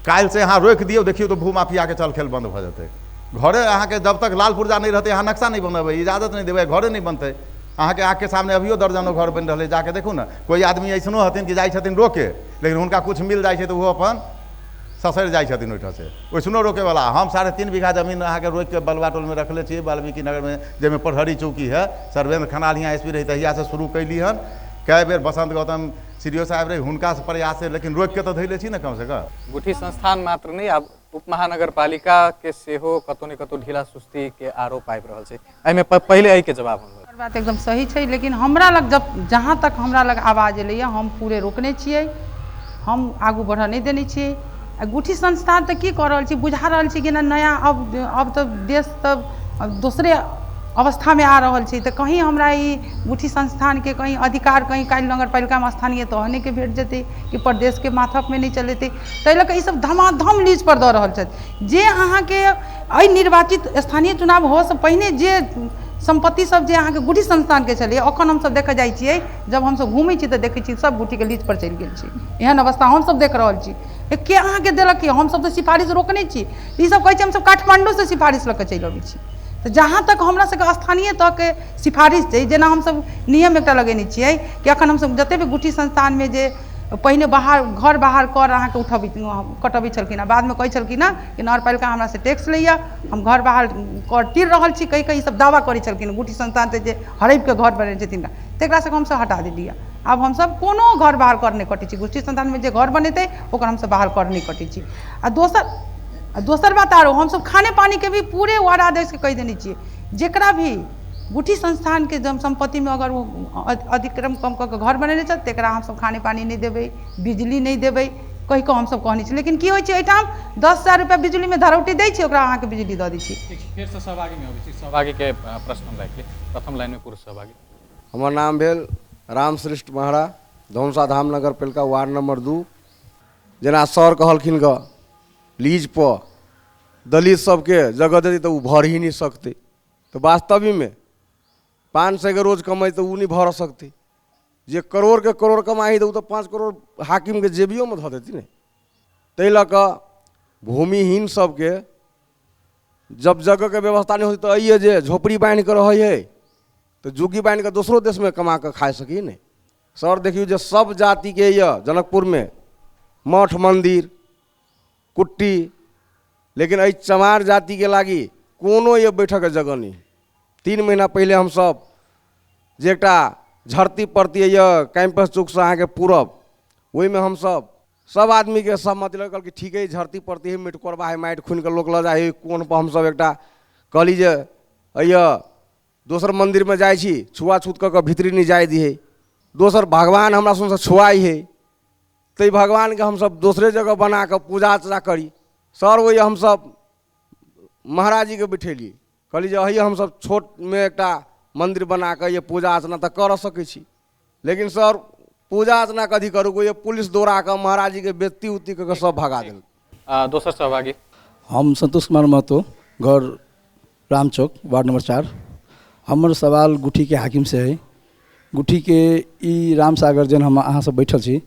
काल्हि से अहाँ रोकि दियौ, देखियौ तऽ भूमाफियाके चल खेल बंद भऽ जेतै। घरे अहाँके जब तक लाल पुर्जा नहि रहतै अहाँ नक्शा नहि बनेबै, इजाजत नहि देबै, घरे नहि बनतै। अहाँके आँखिके सामने अभियो दर्जनों घर बनि रहलै, जाके देखू ने, कोइ आदमी ऐसनो हथिन कि जाइ छथिन रोके, लेकिन हुनका कुछ मिल जाइ छै तऽ ओहो अपन ससरि जाइ छथिन ओहिठामसँ, ओइसनो रोकेवला। हम 3.5 बीघा जमीन अहाँके रोकिके बलुआ टोलमे रखले छी, वाल्मीकि नगरमे, जाहिमे प्रहरी चौकी है, सर्वेन्द्र खनाल हियाँ SP रहै तहियासँ शुरू कैली हन, कए बेर बसंत गौतम CDO साहब रहे हुनकासँ प्रयास है, लेकिन रोकिके तऽ धैले छी ने कमसँ कम। गुठी संस्थान मात्र नहि, आब उप महानगरपालिका के सेहो कतौ ने कतौ ढीला सुस्ती के आरोप आबि रहल छै, एहिमे पहिले एहिके जवाब हम। बात एकदम सही छै, लेकिन हमरा लग जब जहाँ तक हमरा लग आवाज एलैए हम पूरे रोकने छियै, हम आगू बढ़ऽ नहि देने छियै। आ गुठी संस्थान तऽ की कऽ रहल छी, बुझा रहल छी कि ना नया अब तऽ देश तऽ दोसरे अवस्थामे आ रहल छै, तऽ कहीं हमरा ई गुठी संस्थानके कहीं अधिकार कहीं काल्हि नगरपालिकामे स्थानीय तहनेके भेट जेतै कि प्रदेशके माथकमे नहि चलेतै। ताहि लऽ कऽ ईसब धमाधम लीजपर दऽ रहल छथि। जे अहाँके एहि निर्वाचित स्थानीय चुनाव होअसँ पहिने जे सम्पत्ति सब जे अहाँके गुठी संस्थानके छलैए, अखन हमसब देखऽ जाइ छियै, जब हमसब घूमै छी तऽ देखै छी सब गुठीके लीजपर चलि गेल छै। एहन अवस्था हमसब देख रहल छी। के अहाँके देलक? कि हमसब तऽ सिफारिश रोकने छी, ईसब कहै छै हमसब काठमाण्डूसँ सिफारिश लऽ कऽ चलि अबै छी। तऽ जहाँ तक हमरा सबके स्थानीय तहके सिफारिश छै, जेना हमसब नियम एकटा लगेने छियै कि अखन हमसब जते भी गुठी संस्थानमे जे पहिने बाहर घर बाहर कर अहाँके उठबै कटबै छलखिन हँ, बादमे कहै छलखिन हँ कि नगरपालिका हमरासँ टैक्स लैए, हम घर बाहर कर तीर रहल छी कहि कऽ ईसब दावा करै छलखिन। गुठी संस्थानसँ जे हड़पिके घर बनेने छै तिनका, तकरा सबके हमसब हटा देलियै। आब हमसब कोनो घर बाहर कर नहि कटै छी। गुठी संस्थानमे जे घर बनेतै ओकर हमसब बाहर कर नहि कटै छी। आ दोसर बात आरो, हमसब खाने पानीके भी पूरे वार्डाध्यक्षके कहि देने छियै, जेकरा भी गुठी संस्थानके जब सम्पत्तिमे अगर ओ अतिक्रम कम कऽ के घर बनेने छथि, तकरा हमसब खाने पानी नहि देबै, बिजली नहि देबै कहि कऽ हमसब कहने छी। लेकिन की होइ छै, एहिठाम 10,000 रुपैआ बिजलीमे धरौटी दै छै, ओकरा अहाँके बिजली दऽ दै छी। फेरसँ सहभागीमे अबै छी, सहभागीके प्रश्न हम राखि ली। प्रथम लाइनमे पुरुष सहभागी। हमर नाम भेल रामश्रेष्ठ महरा, धौंसा धाम नगरपालिका वार्ड नंबर 2। जेना सर कहलखिन ग लीज पर दलित सबके जगह देतै तऽ ओ भर ही नहि सकतै, तऽ वास्तविकमे 500 के रोज कमाइ तऽ ओ नहि भर सकतै। जे करोड़ के करोड़ कमाइ तऽ ओ तऽ 5 करोड़ हाकिमके जेबियोमे धऽ देती ने। ताहि लऽ कऽ भूमिहीन सबके जब जगहके व्यवस्था नहि होतै तऽ अइए जे झोपड़ी बान्हि कऽ रहै हइ तऽ झुग्गी बान्हि कऽ दोसरो देशमे कमा कऽ खा सकी ने। सर देखियौ जे सब जातिके यऽ जनकपुरमे मठ मन्दिर कुट्टी, लेकिन एहि चमार जातिके लागि कोनो ये बैठकके जगह नहि। 3 महीना पहिले हमसब जे एकटा झरती परती यऽ कैंपस चौकसँ अहाँके पूरब, ओहिमे हमसब सब आदमीके सहमति लऽ कहलकै ठीक है झरती परती है, मिट कोरबा है, माटि खुनि कऽ लोक लऽ जाइ है। कोनपर हमसब एकटा कहली जे अइय दोसर मन्दिरमे जाइ छी छुआछूत कऽ कऽ भीतरी नहि जाय दिहे, दोसर भगवान हमरा सबसँ छुआइ है, ताहि भगवानके हमसब दोसरे जगह बना कऽ पूजा अर्चना करी। सर ओहि हमसब महाराजीके बैठेलियै, कहली जे अहिए हमसब छोटमे एकटा मन्दिर बना कऽ ये पूजा अर्चना तऽ कर सकै छी, लेकिन सर पूजा अर्चना कथी करू, ये पुलिस दौड़ा कऽ महाराजीके बेइज्जती उत्ती कऽ कऽ सब भगा देलक। दोसर सहभागी। हम संतोष कुमार महतो, घर रामचौक, वार्ड नंबर 4। हमर सवाल गुठीके हाकिम से है। गुठीके ई रामसागर जेन हम अहाँ सब बैठल छी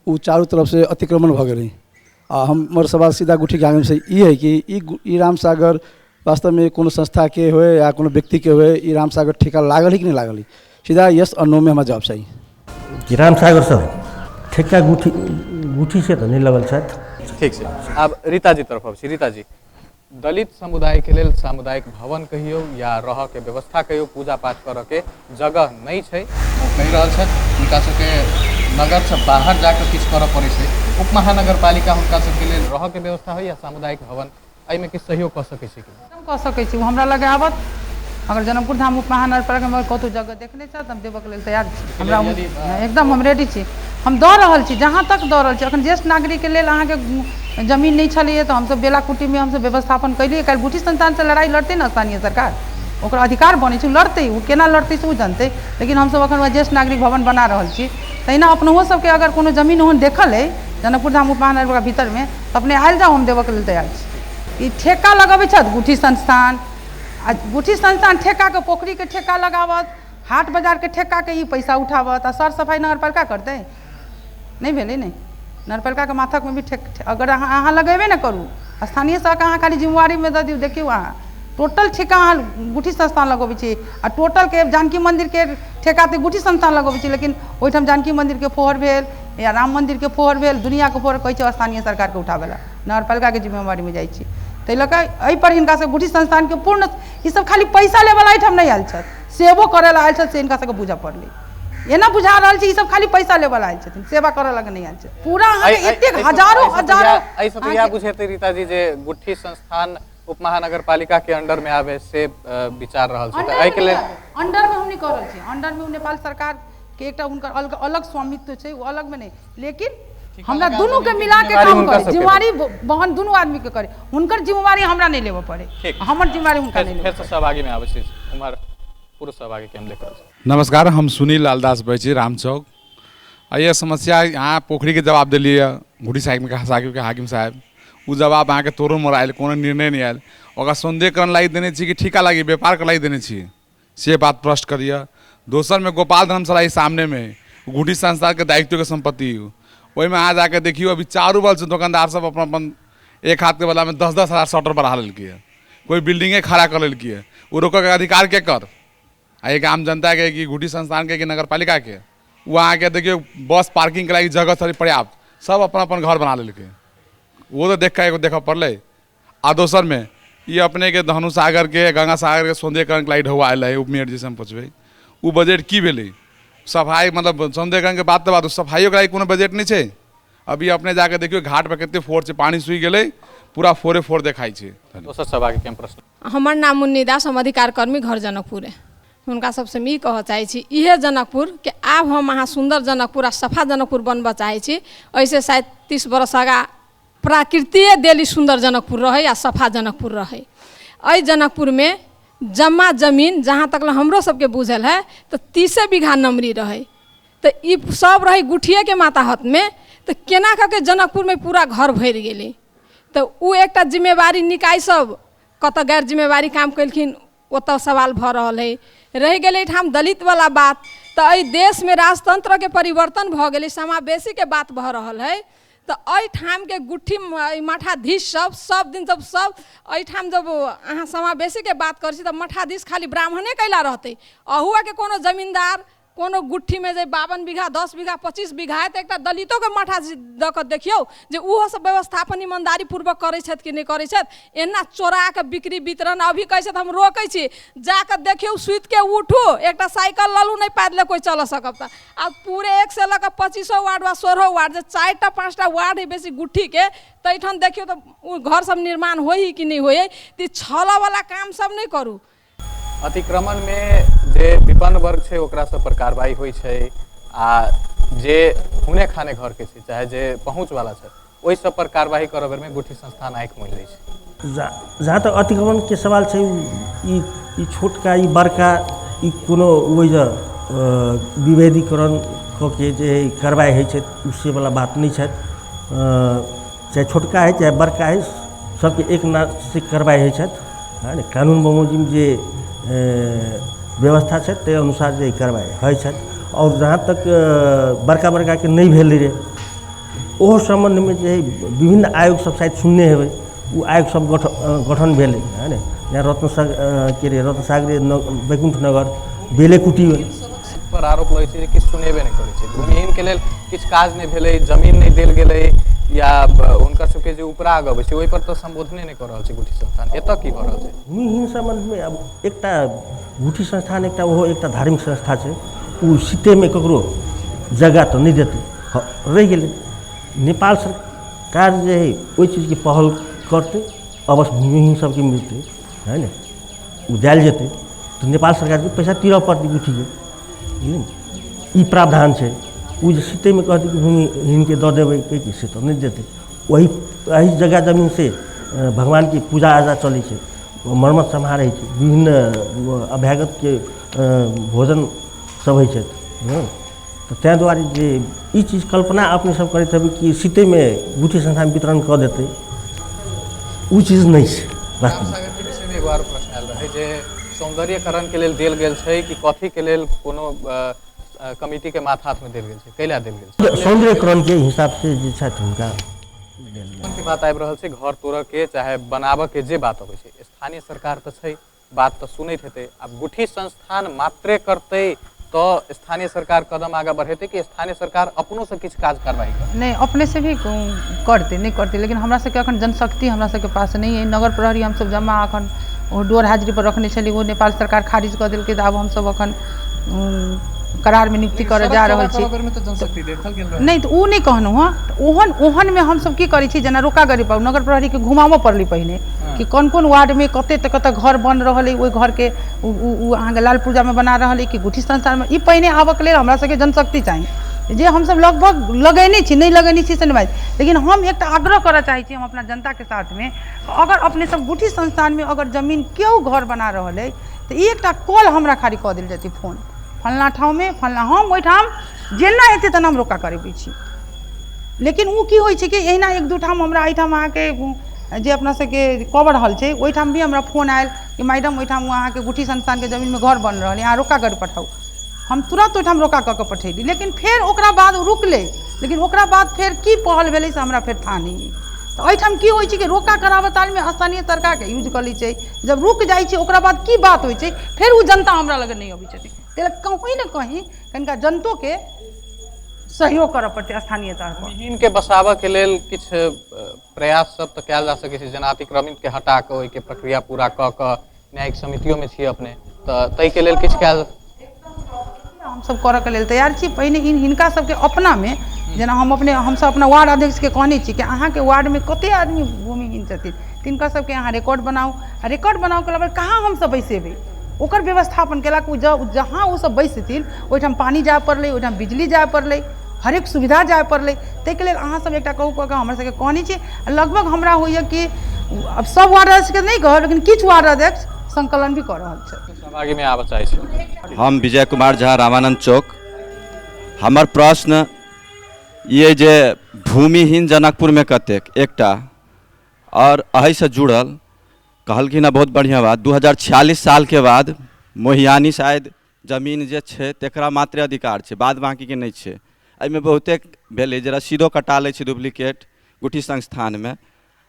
ओ चारू तरफ से अतिक्रमण भऽ गेलै। आ हमर सवाल सीधा गुठीके हाकिम से ई है कि ई रामसागर वास्तवमे कोनो संस्थाके होए या कोनो व्यक्तिके होए, ई रामसागर ठेका लागल है कि नहि लागल है? सीधा यस और नो में हमरा जवाब चाही। कि रामसागर सर ठेका गुठी गुठी से तऽ नहि लगल छथि। ठीक छै, आब रीताजी तरफ अबै छी। रीताजी, दलित समुदायके लेल सामुदायिक भवन कहियौ या रहऽके व्यवस्था कहियौ, पूजा पाठ करऽके जगह नहि छै, ओ कहि रहल छथि हुनका सबके नगरसँ बाहर जाकऽ किछु करऽ पड़ै छै। उप महानगरपालिका हुनका सबके लेल रहऽके व्यवस्था होइ या सामुदायिक भवन, एहिमे किछु सहयोग कऽ सकै छै कि? एकदम कऽ सकै छी। हमरा लग आबत, अगर जनकपुर धाम उप महानगरपालिकामे कतहु जगह देखने छथि, हम देबऽके लेल तैयार छी। हमरा एकदम हम रेडी छी, हम दऽ रहल छी, जहाँ तक दऽ रहल छी। अखन ज्येष्ठ नागरिकके लेल अहाँके जमीन नहि छलैए तऽ हमसब बेलाकुटीमे हमसब व्यवस्थापन कयलियै। काल्हि गुठी संस्थानसँ लड़ाइ लड़तै ने स्थानीय सरकार, ओकर अधिकार बनै छै, लड़तै, ओ केना लड़तै से ओ जानतै। लेकिन हमसब अखन ज्येष्ठ नागरिक भवन बना रहल छी। तहिना अपनहो सबके अगर कोनो जमीन ओहन देखल अइ जनकपुर धाम उप महानगरपालिका भीतरमे, तऽ अपने आयल जाउ, हम देबऽके लेल तैयार छी। ई ठेका लगबै छथि गुठी संस्थान, आ गुठी संस्थान ठेकाके पोखरिके ठेका लगावत, हाट बाजारके ठेकाके ई पैसा उठावत, आ सर सफाइ नगरपालिका करतै? नहि भेलै ने। नगरपालिकाके माथकमे भी ठेक अगर अहाँ लगेबे ने करू, स्थानीय सबके अहाँ खाली जिम्मेवारीमे दऽ दियौ। देखियौ अहाँ टोटल ठेका अहाँ गुठी संस्थान लगबै छी, आ टोटलके जानकी मन्दिरके ठेका तऽ गुठी संस्थान लगबै छी, लेकिन ओहिठाम जानकी मन्दिरके फोहर भेल या राम मन्दिरके फोहर भेल, दुनिआँके फोहर कहै छै स्थानीय सरकारके उठाबै लए, नगरपालिकाके जिम्मेवारीमे जाइ छी। ताहि लऽ कऽ एहिपर हिनका सब गुठी संस्थानके पूर्ण ईसब खाली पैसा लेबऽ एहिठाम नहि आयल छथि, सेवो करऽ लए आयल छथि, से हिनका सबके बुझऽ पड़लै। एना बुझा रहल छै ईसब खाली पैसा लेबऽ लए आयल छथिन, सेवा करऽ लए नहि आयल छथिन। पूरा अहाँके एतेक हजारो हजारो एहिसँ तऽ इएह बुझेतै रीताजी जे गुठी संस्थान उप महानगरपालिका के अंडर में आवे से विचार रहल छै, तऽ एहिके लेल अंडर में हम नहि कऽ रहल छी। अंडर में नेपाल सरकार के एकटा हुनकर अलग स्वामित्व छै, ओ अलग में नहि। लेकिन हमरा दुनू के मिला के काम करे, जिम्मेवारी बहन दुनू आदमी के करे, हुनकर जिम्मेवारी हमरा नहीं लेबऽ पड़े, हमर जिम्मेवारी हुनका नहीं लेबऽ। फेर सहभागी में आबै छी, उमर पुरुष सहभागी के हम देख रहल छी। नमस्कार, हम सुनील लालदास बजै छी रामचौक। आ ये समस्या अहाँ पोखरिके जवाब देलियै घुटी साहिब के हाकिम साहेब, ओ जवाब अहाँके तोरो मोर आयल, कोनो निर्णय नहि आयल। ओकरा सौंदर्यकरण लागि देने छी कि ठीका लागि व्यापारके लागि देने छी, से बात प्रश्न करिए। दोसरमे गोपाल धर्मशाला सामनेमे घुटी संस्थाके दायित्वके सम्पत्ति, ओहिमे अहाँ जाके देखियौ अभी चारू बल से दोकानदार सब अपन अपन एक हाथके बदलामे 10-10 हजार शटर बढ़ा लेलकै, कोई बिल्डिंगे खड़ा कर लेलकै, ओ रोकऽके अधिकार के कर? आ एक आम जनताके कि घुटी संस्थानके कि नगरपालिकाके? ओ अहाँके देखियौ बस पार्किंगके लागि जगह छलै पर्याप्त, सब अपन अपन घर बना लेलकै, वो तऽ देख कऽ एगो देखऽ पड़लै। आ दोसरमे ई अपनेके धनु सागरके गंगा सागरके सौंदर्यकरणके लागि ढौआ आयल है उपमेयर जी से हम पुछबै, ओ बजट की भेलै? सफाइ मतलब सौंदर्यकरणके बात तऽ बात, सफाइयोके लागि कोनो बजट नहि छै। अभी अपने जाके देखियौ घाट पर कते फोर छै, पानि सुखि गेलै, पूरा फोरे फोर देखाइ छै। दोसर सहभागी के प्रश्न। हमर नाम मुन्नी दास, हम अधिकार कर्मी, घर जनकपुर है। हुनका सबसँ हम ई कहऽ चाहै छी, इहे जनकपुर के आब हम अहाँ सुन्दर जनकपुर आ सफा जनकपुर बनबऽ चाहै छी। एहिसँ शायद 30 बरस आगाँ प्राकृतिए देली सुन्दर जनकपुर रहै आ सफा जनकपुर रहै। एहि जनकपुरमे जम्मा जमीन जहाँ तक हमरो सबके बुझल है तऽ 30 बीघा नमरी रहै, तऽ ई सब रहै गुठिएके माताहतमे, तऽ केना कऽ के जनकपुरमे पूरा घर भरि गेलै। तऽ ओ एकटा जिम्मेवारी निकाय सब कतऽ गैर जिम्मेवारी काम केलखिन ओतऽ सवाल भऽ रहल है। रहि गेलै एहिठाम दलितवला बात, तऽ एहि देशमे राजतंत्रके परिवर्तन भऽ गेलै, समावेशीके बात भऽ रहल है, तऽ एहिठामके गुट्ठी मठाधीश सब सब दिन जब सब एहिठाम जब अहाँ समावेशीके बात करै छी तऽ मठाधीश खाली ब्राह्मणे कैला रहतै? अहुआके कोनो जमींदार कोनो गुट्ठीमे जे 52 बीघा 10 बीघा 25 बीघा है तऽ एकटा दलितोके मठाधीश दऽ कऽ देखियौ जे ओहो सब व्यवस्थापन ईमानदारी पूर्वक करै छथि कि नहि करै छथि। एना चोरा कऽ बिक्री वितरण अभी कहै छथि हम रोकै छी, जाकऽ देखियौ सुतिके उठू, एकटा साइकिल ललू नहि पैदले कोइ चलऽ सकब। तऽ आब पूरे 1 से लऽ कऽ 25 वार्ड वा 16 वार्ड जे 4टा 5टा वार्ड है बेसी गुट्ठीके, तैठाम देखियौ तऽ ओ घर सब निर्माण होइ कि नहि होइ। तऽ छलऽवला काम सब नहि करू। अतिक्रमण में जे विपन्न वर्ग छै ओकरा सब पर कार्रवाई होइ छै, आ जे हुने खाने घर के छै चाहे जे पहुँच वाला छै ओहि सब पर कार्रवाई करऽ बेर में गुठी संस्थान आँखि मुनि लै छै। जहाँ तक अतिक्रमण के सवाल छै, ई छोटका ई बड़का ई कोनो ओहि जे विभेदीकरण कऽ के जे कार्रवाई होइ छै से वाला बात नहि छै। चाहे छोटका है चाहे बड़का है, सबके एक नाक से कार्रवाई होइ छथि है ने। कानून बमोजिम जे व्यवस्था छै ताहि अनुसार जे कार्रवाई होइ छथि। और जहाँ तक बड़का बड़काके नहि भेलै रे, ओहो सम्बन्धमे जे है विभिन्न आयोग सब शायद सुनने हेबै, ओ आयोग सब गठन भेलै है ने। यहाँ रत्नसागर के रे रत्नसागरे वैकुण्ठ नगर बेलेकुटी पर आरोप लगै छै जे किछु सुनेबे नहि करै छै, भूमिहीनके लेल किछु काज नहि भेलै, जमीन नहि देल गेलै, या हुनकर सबके जे उपराग अबै छै ओहि पर तऽ सम्बोधने नहि कऽ रहल छै गुठी संस्थान। एतऽ की भऽ रहल छै भूमिहीन सम्बन्धमे? अब एकटा गुठी संस्थान एकटा ओहो एकटा धार्मिक संस्था छै, ओ सितेमे ककरो जगह तऽ नहि देतै। रहि गेलै नेपाल सरकार जे है ओहि चीजके पहल करतै, अवश्य भूमिहीन सबके मिलतै है ने, ओ देल जेतै तऽ नेपाल सरकारके पैसा तीरऽ पड़तै गुठीके, बुझलियै ने। ई प्रावधान छै। ओ जे सितेमे कहतै कि भूमिहीनके दऽ देबै कि से तऽ नहि देतै। वही एहि जगह जमीनसँ भगवानके पूजा आजा चलै छै, मरम्मत सम्हार होइ छै, विभिन्न अभ्यागतके भोजन सब होइ छै। तऽ ताहि दुआरे जे ई चीज कल्पना अपने सब करैत हेबै कि सितेमे गुठी संस्थान वितरण कऽ देतै, ओ चीज नहि छै। रामसागरके विषयमे एगो आरो प्रश्न आयल रहै जे सौंदर्यकरणके लेल देल गेल छै कि कथीके लेल कोनो कमिटी के माथात में देल गेल छै, कैला देल गेल छै? सौंदर्यकरण के हिसाब से जे छथि हुनका के बात आबि रहल छै। घर तोड़ऽ के चाहे बनाबऽ के जे बात अबै छै, स्थानीय सरकार तऽ छै, बात तऽ सुनैत हेतै। आब गुठी संस्थान मात्रे करतै तऽ स्थानीय सरकार कदम आगाँ बढ़ेतै कि स्थानीय सरकार अपनो से किछु काज कार्रवाई करतै? नहि, अपने से भी करतै, नहि करतै, लेकिन हमरा सबके अखन जनशक्ति हमरा सबके पास नहि अइ। नगर प्रहरी हमसब जमा अखन ओ डोर हाजिरी पर रखने छलियै, ओ नेपाल सरकार खारिज कऽ देलकै, तऽ आब हमसब अखन करारमे नियुक्ति करऽ जा रहल छी। नहि तऽ ओ नहि कहलहुँ हँ, ओहन ओहनमे हमसब की करै छी, जेना रोका गरी पर नगर प्रहरीके घुमाबऽ पड़लै पहिने कि कोन कोन वार्डमे कते तऽ कतऽ घर बन रहल अइ, ओहि घरके ओ अहाँके लाल पूजामे बना रहल अइ कि गुठी संस्थानमे। ई पहिने आबऽके लेल हमरा सबके जनशक्ति चाही। जे हमसब लगभग लगेने छी, नहि लगेने छी से नहि बात, लेकिन हम एकटा आग्रह करऽ चाहै छी हम अपना जनताके साथमे, अगर अपने सब गुठी संस्थानमे अगर जमीन केओ घर बना रहल अइ तऽ एकटा कॉल हमरा खाली कऽ देल जेतै, फोन फल्लाँ ठाउँमे फल्लाँ, हम ओहिठाम जेना हेतै तेना हम रोका करेबै छी। लेकिन ओ की होइ छै कि एहिना एक दू ठाम हमरा एहिठाम अहाँके जे अपना सबके कवर हॉल छै ओहिठाम भी हमरा फोन आयल कि मैडम ओहिठाम अहाँके गुठी संस्थानके जमीनमे घर बनि रहल अइ, अहाँ रोका करि पठाउ। हम तुरन्त ओहिठाम रोका कऽ के पठेली, लेकिन फेर ओकरा बाद ओ रुकलै, लेकिन ओकरा बाद फेर की पहल भेलै से हमरा फेर थाह नहि अइ। तऽ एहिठाम की होइ छै कि रोका कराबऽ कालमे स्थानीय सरकारके यूज कऽ लै छै, जब रुकि जाइ छै ओकरा बाद की बात होइ छै फेर ओ जनता हमरा लग नहि अबै छथिन। ताहि लए कहीं ने कहीं कनिका जनतोके सहयोग करऽ पड़तै स्थानीय तौर पर। भूमिहीनके बसाबऽके लेल किछु प्रयास सब तऽ कयल जा सकै छै, जेना अतिक्रमितके हटा कऽ ओहिके प्रक्रिया पूरा कऽ कऽ न्यायिक समितियोमे छी अपने, तऽ ताहिके लेल किछु कयल हमसब करऽके लेल तैयार छी। पहिने हिनका सबके अपनामे, जेना हम अपने हमसब अपना वार्ड अध्यक्षके कहने छी कि अहाँके वार्डमे कते आदमी भूमिहीन छथिन तिनका सबके अहाँ रिकॉर्ड बनाउ, आ रिकॉर्ड बनाबऽके बाद कहाँ हमसब बैसेबै ओकर व्यवस्थापन केलक। ओ जहाँ ओ सब बैसथिन ओहिठाम पानि जाय पड़लै, ओहिठाम बिजली जाय पड़लै, हरेक सुविधा जाय पड़लै। ताहिके लेल अहाँ सब एकटा कहू कऽ कऽ हमरा सबके कहने छी। लगभग हमरा होइए कि आब सब वार्ड अध्यक्षके नहि कहब, लेकिन किछु वार्ड अध्यक्ष संकलन भी कऽ रहल छथि। सहभागीमे आबऽ चाहै छी। हम विजय कुमार झा, रामानंद चौक। हमर प्रश्न ये जे भूमिहीन जनकपुरमे कतेक, एकटा आओर एहिसँ जुड़ल कहलखिन हँ बहुत बढ़िआँ बात, 2046 सालके बाद मोहियानी शायद जमीन जे छै तकरा मात्र अधिकार छै, बाद बाँकीके नहि छै। एहिमे बहुते भेलै जे रसीदो कटा लै छै डुप्लीकेट गुठी संस्थानमे,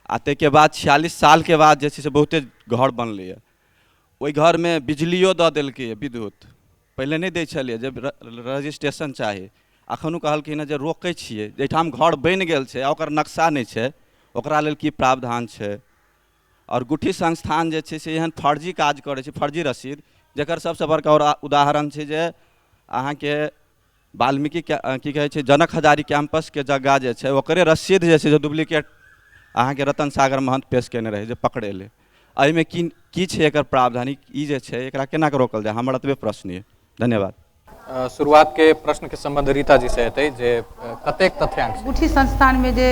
आ ताहिके बाद 46 सालके बाद जे छै से बहुते घर बनलैए, ओहि घरमे बिजलियो दऽ देलकैए विद्युत, पहिले नहि दै छलैए जे रजिस्ट्रेशन चाही। एखनो कहलखिन हँ जे रोकै छियै, जाहिठाम घर बनि गेल छै आ ओकर नक्शा नहि छै ओकरा लेल की प्रावधान छै। आओर गुठी संस्थान जे छै से एहन फर्जी काज करै छै, फर्जी रसीद, जकर सबसँ बड़का उदाहरण छै जे अहाँके वाल्मीकि की कहै छै जनक हजारी कैंपसके जगह जे छै ओकरे रसीद जे छै से डुप्लीकेट अहाँके रतन सागर महन्त पेश केने रहै जे पकड़ेलै। एहिमे की की छै एकर प्रावधान, ई जे छै एकरा केना कऽ रोकल जाय, हमर एतबे प्रश्न यऽ। धन्यवाद। शुरुआत के प्रश्न के संबंध रीता जी से हेतै जे कतेक तथ्यांक छै। गुठी संस्थान में जे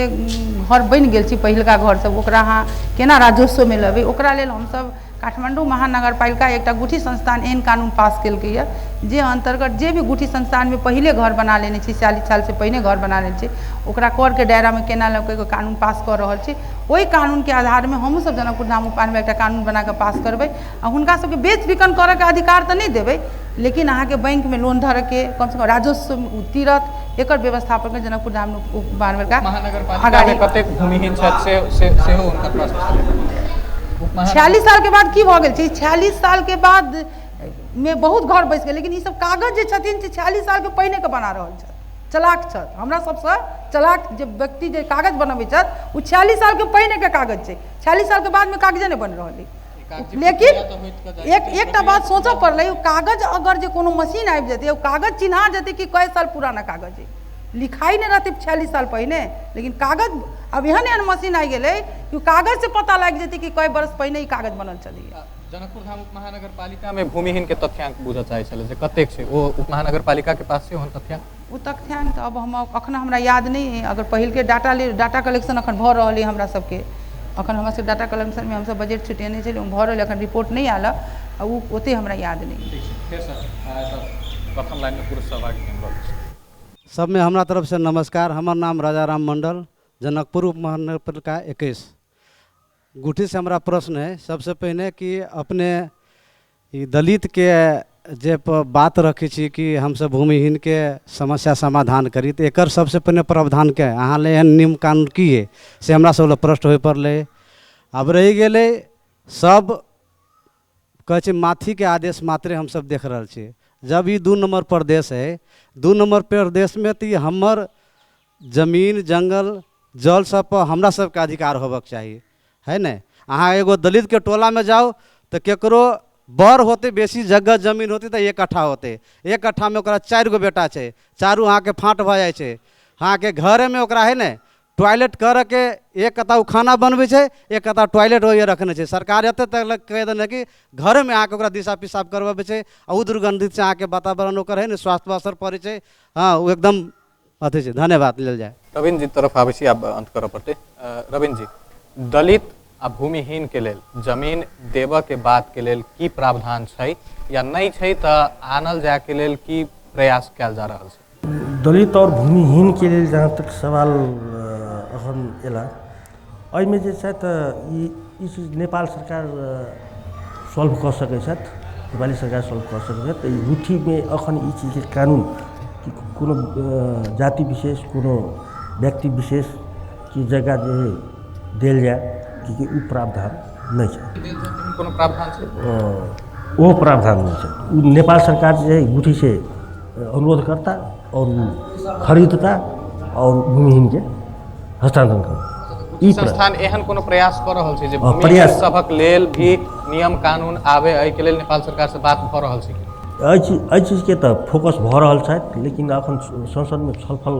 घर बनि गेल छै पहिलका घर सब, ओकरा अहाँ केना राजस्व में लेबै, ओकरा लेल हमसब काठमांडू महानगरपालिका एकटा गुठी संस्थान एहन कानून पास केलकैए जे अन्तर्गत जे भी गुठी संस्थान में पहिले घर बना लेने छै, 46 साल से पहिने घर बना लेने छै, ओकरा कर के दायरा में केना लऽ के कानून पास कऽ रहल छै। ओहि कानून के आधार में हमहूँ सब जनकपुर धाम उपान में एकटा कानून बना कऽ पास करबै आ हुनका सबके बेच बिकन करऽ के अधिकार तऽ नहि देबै, लेकिन अहाँके बैंक में लोन धरऽ के कम से कम राजस्व तीरथ एकर व्यवस्थापन जनकपुर धाम उपमहानगरपालिका महानगरपालिका में कतेक भूमिहीन छथि से सेहो हुनकर प्रश्न छलै। 46 साल के बाद की भऽ गेल छै, 46 साल के बाद में बहुत घर बसि गेल, लेकिन ई सब कागज जे छथिन से 46 साल के पहिने के बना रहल छथि, चलाक छथि। हमरा सबसँ चलाक जे व्यक्ति जे कागज बनबै छथि ओ 46 साल के पहिने के कागज छै, 46 साल के बाद में कागजे नहि बनि रहल अइ। लेकिन एकटा बात सोचऽ पड़लै, ओ कागज अगर जे कोनो मशीन आबि जेतै ओ कागज चिन्हा जेतै कि कए साल पुराना कागज अइ, लिखाइ नहि रहतै 46 साल पहिने, लेकिन कागज आब एहन एहन मशीन आबि गेलै कि ओ कागजसँ पता लागि जेतै कि कए वर्ष पहिने ई कागज बनल छलैए। जनकपुर धाम उपमहानगरपालिका में भूमिहीन के तथ्यांक बुझऽ चाहै छलै जे कतेक छै, ओ उपमहानगरपालिका के पास छै ओहन तथ्यांक? ओ तथ्यांक तऽ अब हम अखन हमरा याद नहि अइ, अगर पहिलके डाटा कलेक्शन अखन भऽ रहल अइ हमरा सबके, अखन हमरा सबके डाटा कलेक्शनमे हमसब बजट छुटेने छलियै, ओ भऽ रहल अइ, अखन रिपोर्ट नहि आयल हँ, आ ओ ओते हमरा याद नहि अइ। ठीक छै, फेरसँ प्रथम लाइनमे पुरुष सहभागी हम लऽ लै छी। सबमे हमरा तरफसँ नमस्कार, हमर नाम राजाराम मण्डल, जनकपुर उपमहानगरपालिका 21। गुठीसँ हमरा प्रश्न है सबसँ पहिने कि अपने ई दलितके जे बात रखै छी कि हमसब भूमिहीनके समस्या समाधान करी, तऽ एकर सबसँ पहिने प्रावधानके अहाँ लए एहन नियम कानून की है से हमरा सब लए प्रश्न होइ पड़लै। आब रहि गेलै सब कहै छै माथीके आदेश मात्रे हमसब देख रहल छी। जब ई 2 नम्बर प्रदेश है, 2 नम्बर प्रदेशमे तऽ ई हमर जमीन जङ्गल जल सबपर हमरा सबके अधिकार होबऽके चाही है ने। अहाँ एगो दलितके टोलामे जाउ तऽ केकरो बड़ होतै, बेसी जगह जमीन होतै तऽ 1 कट्ठा होतै, 1 कट्ठामे ओकरा 4 गो बेटा छै, चारू अहाँके फाँट भऽ जाइ छै, अहाँके घरेमे ओकरा है ने टॉयलेट करऽके एक कता ओ खाना बनबै छै, एक कता टॉयलेट ओहिए रखने छै। सरकार एते तक कहि देने कि घरेमे अहाँके ओकरा दिशा पिसाब करबाबै छै, आ ओ दुर्गन्धित छै अहाँके वातावरण ओकर है ने स्वास्थ्य पर असर पड़ै छै। हँ, ओ एकदम अथी छै। धन्यवाद लेल जाय। रविन्द्र जी तरफ आबै छी, आब अंत करऽ पड़तै। रविन्द्र जी, दलित आ भूमिहीन के लेल जमीन देबऽ के बात के लेल की प्रावधान छै या नहि छै, तऽ आनल जाय के लेल की प्रयास कयल जा रहल छै? दलित और भूमिहीन के लेल जहाँ तक सवाल अखन एला, एहिमे जे छै तऽ ई चीज नेपाल सरकार सॉल्व कऽ सकै छथि, नेपाली सरकार सॉल्व कऽ सकै छथि। तऽ ई गुठीमे अखन ई चीजके कानून कि कोनो जाति विशेष, कोनो व्यक्ति विशेष की जगह जे देल जाय, कि ओ प्रावधान नहि छै। कोनो प्रावधान छै? ओ प्रावधान नहि छै। ओ नेपाल सरकार जे है गुठी से अनुरोध करता और खरीदता और भूमिहीन के हस्तांतरण करता। ई संस्थान एहन कोनो प्रयास कऽ रहल छै जे भूमिहीन सभक लेल भी नियम कानून आवे, एहि के लेल नेपाल सरकार से बात भऽ रहल छै? एहि चीजके तऽ फोकस भऽ रहल छथि, लेकिन अखन संसदमे छलफल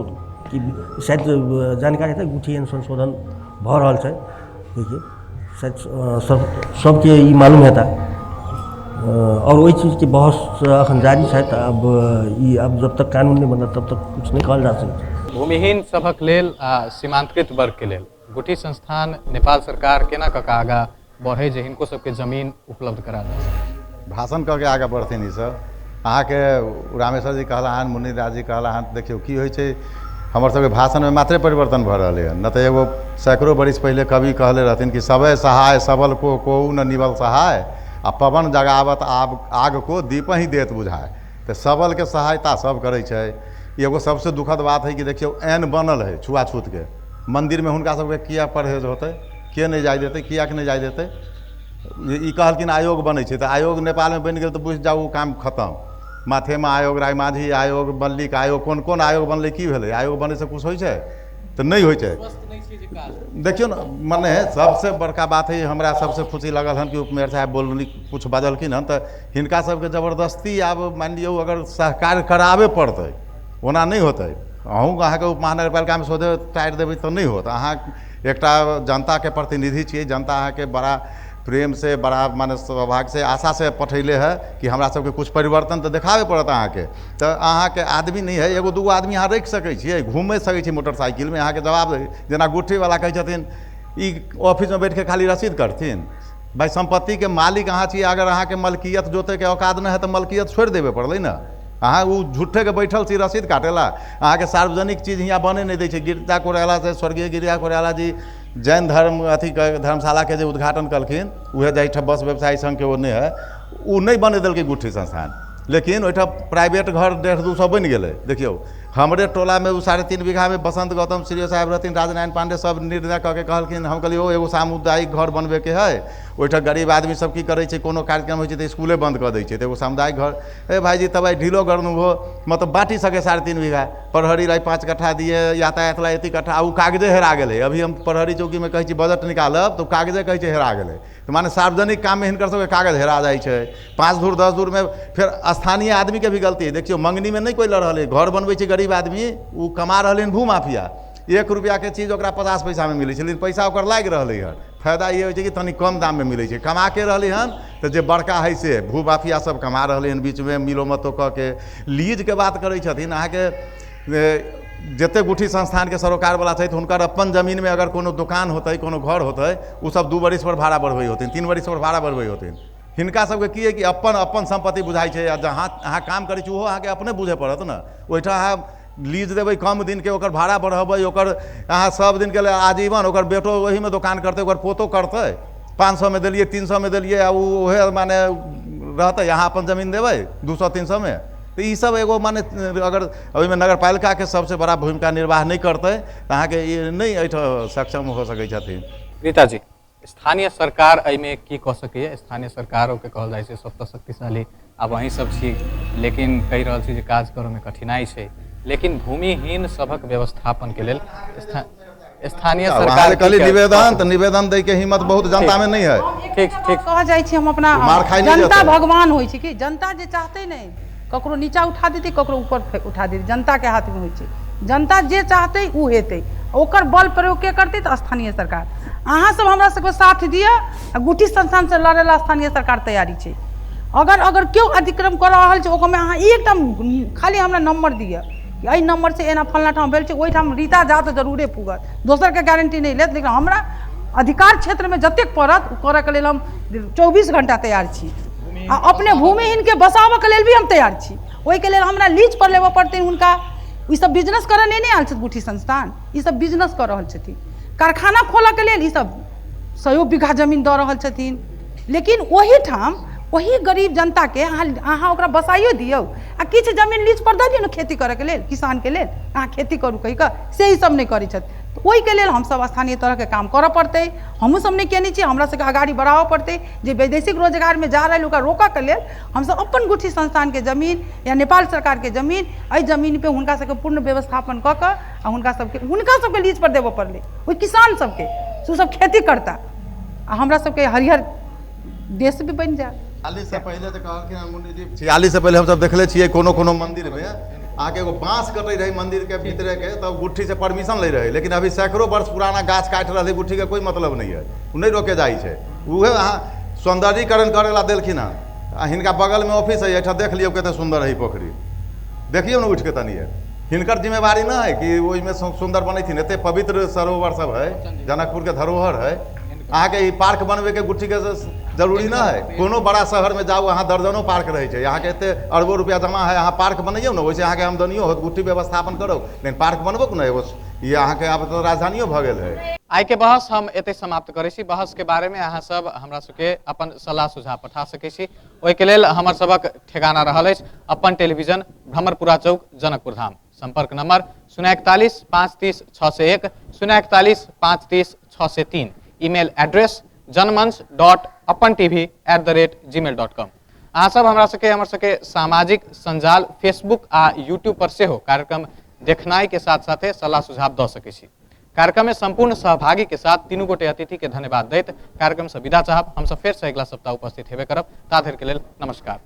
की शायद जानकारी हेतै, गुठी एहन संशोधन भऽ रहल छै। देखिए शायद सबके ई मालूम हेता और ओहि चीजके बहस अखन जारी छै। तऽ अब ई अब जब तक कानून नहि बनत तब तक कुछ नहि कहल जा सकै। भूमिहीन सभक लेल आ सीमांतकृत वर्ग के लेल गुठी संस्थान नेपाल सरकार केना कऽ के आगाँ बढ़े जे हिनको सबके जमीन उपलब्ध करा जा सकै? भाषण कऽ के आगाँ बढ़थिन ईसब। अहाँके रामेश्वर जी कहला हन, मुन्नीदास जी कहला हन, देखियौ की होइ छै, हमर सबके भाषणमे मात्रे परिवर्तन भऽ रहलै हन। नहि तऽ एगो सैकड़ो बरिस पहिले कवि कहले रहथिन कि सबे सहाय सबल को कोउ न निबल सहाय, आ पवन जगावत आब आग को दीप ही देत बुझाय। तऽ सबलके सहायता सब करै छै। एगो सबसँ दुखद बात है कि देखियौ एन बनल है छुआछूतके, मन्दिरमे हुनका सबके किया परहेज होतै, के नहि जाय देतै, कियाक नहि जाय देतै? ई कहलखिन आयोग बनै छै, तऽ आयोग नेपालमे बनि गेल तऽ बुझि जाउ ओ काम खतम। माथेमा आयोग, रायमाझी आयोग, मल्लिक आयोग, कोन कोन आयोग बनलै, की भेलै? आयोग बनैसँ कुछ होइ छै? तऽ नहि होइ छै। देखियौ ने, मने सबसँ बड़का बात है, हमरा सबसँ खुशी लगल हन कि उपमेयर साहब बोलनी कुछ बजलखिन हन, तऽ हिनका सबके जबरदस्ती आब मानि लियौ अगर सहकार्य कराबे पड़तै, ओना नहि होतै। अहूँ अहाँके उप महानगरपालिकामे सोझे टारि देबै तऽ नहि होत। अहाँ एकटा जनताके प्रतिनिधि छियै, जनता अहाँके बड़ा प्रेम से, बड़ा माने सौभाग्य से, आशा से पठैले है कि हमरा सबके कुछ परिवर्तन तऽ देखाबे पड़त अहाँके। तऽ अहाँके आदमी नहि है, एगो दूगो आदमी अहाँ राखि सकै छियै, घूमे सकै छियै मोटरसाइकिलमे, अहाँके जवाब जेना गुठीवला कहै छथिन ई ऑफिसमे बैठके खाली रसीद करथिन। भाइ सम्पत्तिके मालिक अहाँ छियै, अगर अहाँके मलकियत जोतैके औकात नहि है तऽ मलकियत छोड़ि देबे पड़लै ने। अहाँ ओ झूठेके बैठल छी रसीद काटेला, अहाँके सार्वजनिक चीज हियाँ बने नहि दै छै। गिरिजा कोइराला से स्वर्गीय गिरिजा कोइराला जी जैन धर्म अथी धर्मशालाके जे उद्घाटन कलखिन, उहे जाहिठाम बस व्यवसायी संघके ओ नहि है, ओ नहि बने देलकै गुठी संस्थान, लेकिन ओहिठाम प्राइवेट घर 150-200 बनि गेलै। देखियौ हमरे टोलामे ओ 3.5 बीघामे बसंत गौतम श्री साहेब रहथिन, राजनारायण पांडे सब निर्णय कऽ के कहलखिन, हम कहलियै ओ एगो सामुदायिक घर बनबैके है, ओहिठाम गरीब आदमी सब की करै छै, कोनो कार्यक्रम होइ छै तऽ स्कूले बंद कऽ दै छै, तऽ एगो सामुदायिक घर, ए भाईजी तब आइ ढीलो गर्नु हो, मतलब बाँटि सके 3.5 बीघा, प्रहरी लाई 5 कट्ठा दिए, यातायात लाई 1 कट्ठा, ओ कागजे हेरा गेलै। अभी हम प्रहरी चौकीमे कहै छी बजट निकालब तऽ कागजे कहै छै हेरा गेलै, तऽ माने सार्वजनिक काममे हिनकर सबके कागज हेरा जाइ छै। 5 धूर 10 धूरमे फेर स्थानीय आदमीके भी गलती है। देखियौ मंगनीमे नहि कोइ लऽ रहल है, घर बनबै छै गरीब आदमी, ओ कमा रहलै हन भूमाफिया, 1 रुपैआके चीज ओकरा 50 पैसामे मिलै छै, लेकिन पैसा ओकर लागि रहलै हन। फायदा ई होइ छै कि तनि कम दाममे मिलै छै, कमाके रहलै हन तऽ जे बड़का है से भूमाफिया सब कमा रहलै हन बीचमे मिलो मतो कऽ के। लीजके बात करै छथिन अहाँके, जते गुठी संस्थानके सरोकारवला छथि हुनकर अपन जमीनमे अगर कोनो दोकान होतै, कोनो घर होतै, ओ सब 2 बरिस पर भाड़ा बढ़बै होथिन, 3 बरिस पर भाड़ा बढ़बै होथिन। हिनका सबके की है कि अपन अपन सम्पत्ति बुझाइ छै, आ जहाँ अहाँ काम करै छी ओहो अहाँके अपने बुझे पड़त ने। ओहिठाम अहाँ लीज देबै कम दिनके, ओकर भाड़ा बढ़ेबै, ओकर अहाँ सब दिनके लेल आजीवन ओकर बेटो ओहीमे दोकान करतै, ओकर पोतो करतै। 500 में देलियै, 300 में देलियै, आ ओ उहे माने रहतै, अहाँ अपन जमीन देबै 200-300 में। तऽ ई सब एगो माने अगर ओहिमे नगरपालिकाके सबसँ बड़ा भूमिका निर्वाह नहि करतै तऽ अहाँके ई नहि एहिठाम सक्षम हो सकै छथिन। रीता जी, स्थानीय सरकार एहिमे की कऽ सकैए? स्थानीय सरकारोके कहल जाइ छै सबसँ शक्तिशाली आब अहीं सब छी, लेकिन कहि रहल छी जे काज करऽमे कठिनाइ छै, लेकिन भूमिहीन सभक व्यवस्थापनके लेल स्थानीय सरकार कहली निवेदन, तऽ निवेदन दै के हिम्मत बहुत जनता में नहीं है। ठीक ठीक कह जाइ छी हम अपना, जनता भगवान होइ छै कि जनता जे चाहतै नहि ककरो नीचा उठा देतै, ककरो ऊपर उठा देतै, जनता के हाथमे होइ छै। जनता जे चाहतै ओ हेतै, ओकर बल प्रयोग के करतै तऽ स्थानीय सरकार। अहाँ सब हमरा सबके साथ दिअ, आ गुठी संस्थानसँ लड़ै ला स्थानीय सरकार तैयारी छै। अगर अगर केओ अतिक्रम कऽ रहल छै ओकरमे अहाँ एकटा खाली हमरा नम्बर दिअ, कि एहि नम्बरसँ एना फल्लाँ ठाम भेल छै, ओहिठाम रीता झा तऽ जरूरे पुगत, दोसरके गारंटी नहि लेत, लेकिन हमरा अधिकार क्षेत्रमे जतेक पड़त ओ करऽके लेल हम 24 घंटा तैयार छी। आ अपने भूमिहीनके बसाबऽके लेल भी हम तैयार छी। ओहिके लेल हमरा लीज पर लेबऽ पड़तै हुनका। ई सब बिजनेस करऽ नहि आयल छथि गुठी संस्थान, ई सब बिजनेस कऽ रहल छथिन। कारखाना खोलऽके लेल ई सब 100 बीघा जमीन दऽ रहल छथिन, लेकिन ओहिठाम ओही गरीब जनताके अहाँ ओकरा बसाइयो दियौ आ किछु जमीन लीज पर दऽ दियौ ने खेती करऽके लेल, किसानके लेल अहाँ खेती करू कहि कऽ, से ई सब नहि करै छथि। तऽ ओहिके लेल हमसब स्थानीय तरहके काम करऽ पड़तै। हमहूँ सब नहि केने छी, हमरा सबके अगाड़ी बढ़ाबऽ पड़तै। जे वैदेशिक रोजगारमे जा रहल ओकरा रोकऽके लेल हमसब अपन गुठी संस्थानके जमीन या नेपाल सरकारके जमीन, एहि जमीन पे हुनका सबके पूर्ण व्यवस्थापन कऽ कऽ आ हुनका सबके लीज पर देबऽ पड़लै ओहि किसान सबके, से ओ सब खेती करता आ हमरा सबके हरिहर देश भी बनि जायत। 46 से पहिले तऽ कहलखिन हन मुन्नी जी, 46 से पहिले हमसब देखले छियै कोनो कोनो मंदिरमे अहाँके एगो बाँस कटै रहै मंदिर के भीतरे के, तब गुट्ठी से परमिशन लै रहै, लेकिन अभी सैकड़ों वर्ष पुराना गाछ काटि रहलै, गुट्ठी के कोई मतलब नहीं है, ओ नहि रोके जाइ छै। उहे अहाँ सौंदर्यीकरण करै ला देलखिन हन। आ हिनका बगलमे ऑफिस है, एहिठाम देख लियौ कते सुन्दर है पोखरि, देखियौ ने उठि के तनिए। हिनकर जिम्मेवारी न है कि ओहिमे सुन्दर बनैथिन, एते पवित्र सरोवर सब है, जनकपुर के धरोहर है। अहाँके ई पार्क बनबैके गुट्ठीके जरूरी न है। कोनो बड़ा शहरमे जाउ अहाँ दर्जनों पार्क रहै छै, अहाँके एते अरबों रुपया जमा है, अहाँ पार्क बनैयौ ने, ओहिसँ अहाँके आमदनियो होत, गुट्ठी व्यवस्थापन करू, लेकिन पार्क बनबो ने एगो। ई अहाँके आब तऽ राजधानियो भऽ गेल है। आइ के बहस हम एतै समाप्त करै छी। बहस के बारे में अहाँ सब हमरा सबके अपन सलाह सुझाव पठा सकै छी। ओहिके लेल हमर सबक ठेगाना रहल अछि अपन टेलीविजन, भ्रमरपुरा चौक, जनकपुर धाम। संपर्क नंबर 041 530 601, 041 530 603। Email address janmanch.apantv@gmail.com। अहाँ सब हमरा सबके हमर सबके सामाजिक संजाल फेसबुक आ यूट्यूब पर सेहो कार्यक्रम देखनाइ के साथ साथे सलाह सुझाव दऽ सकै छी। कार्यक्रम में संपूर्ण सहभागी के साथ तीनू गोटे अतिथि के धन्यवाद दैत कार्यक्रम से विदा चाहब। हम सब फेर से अगिला सप्ताह उपस्थित हेबे करब। ता धरि के लेल नमस्कार।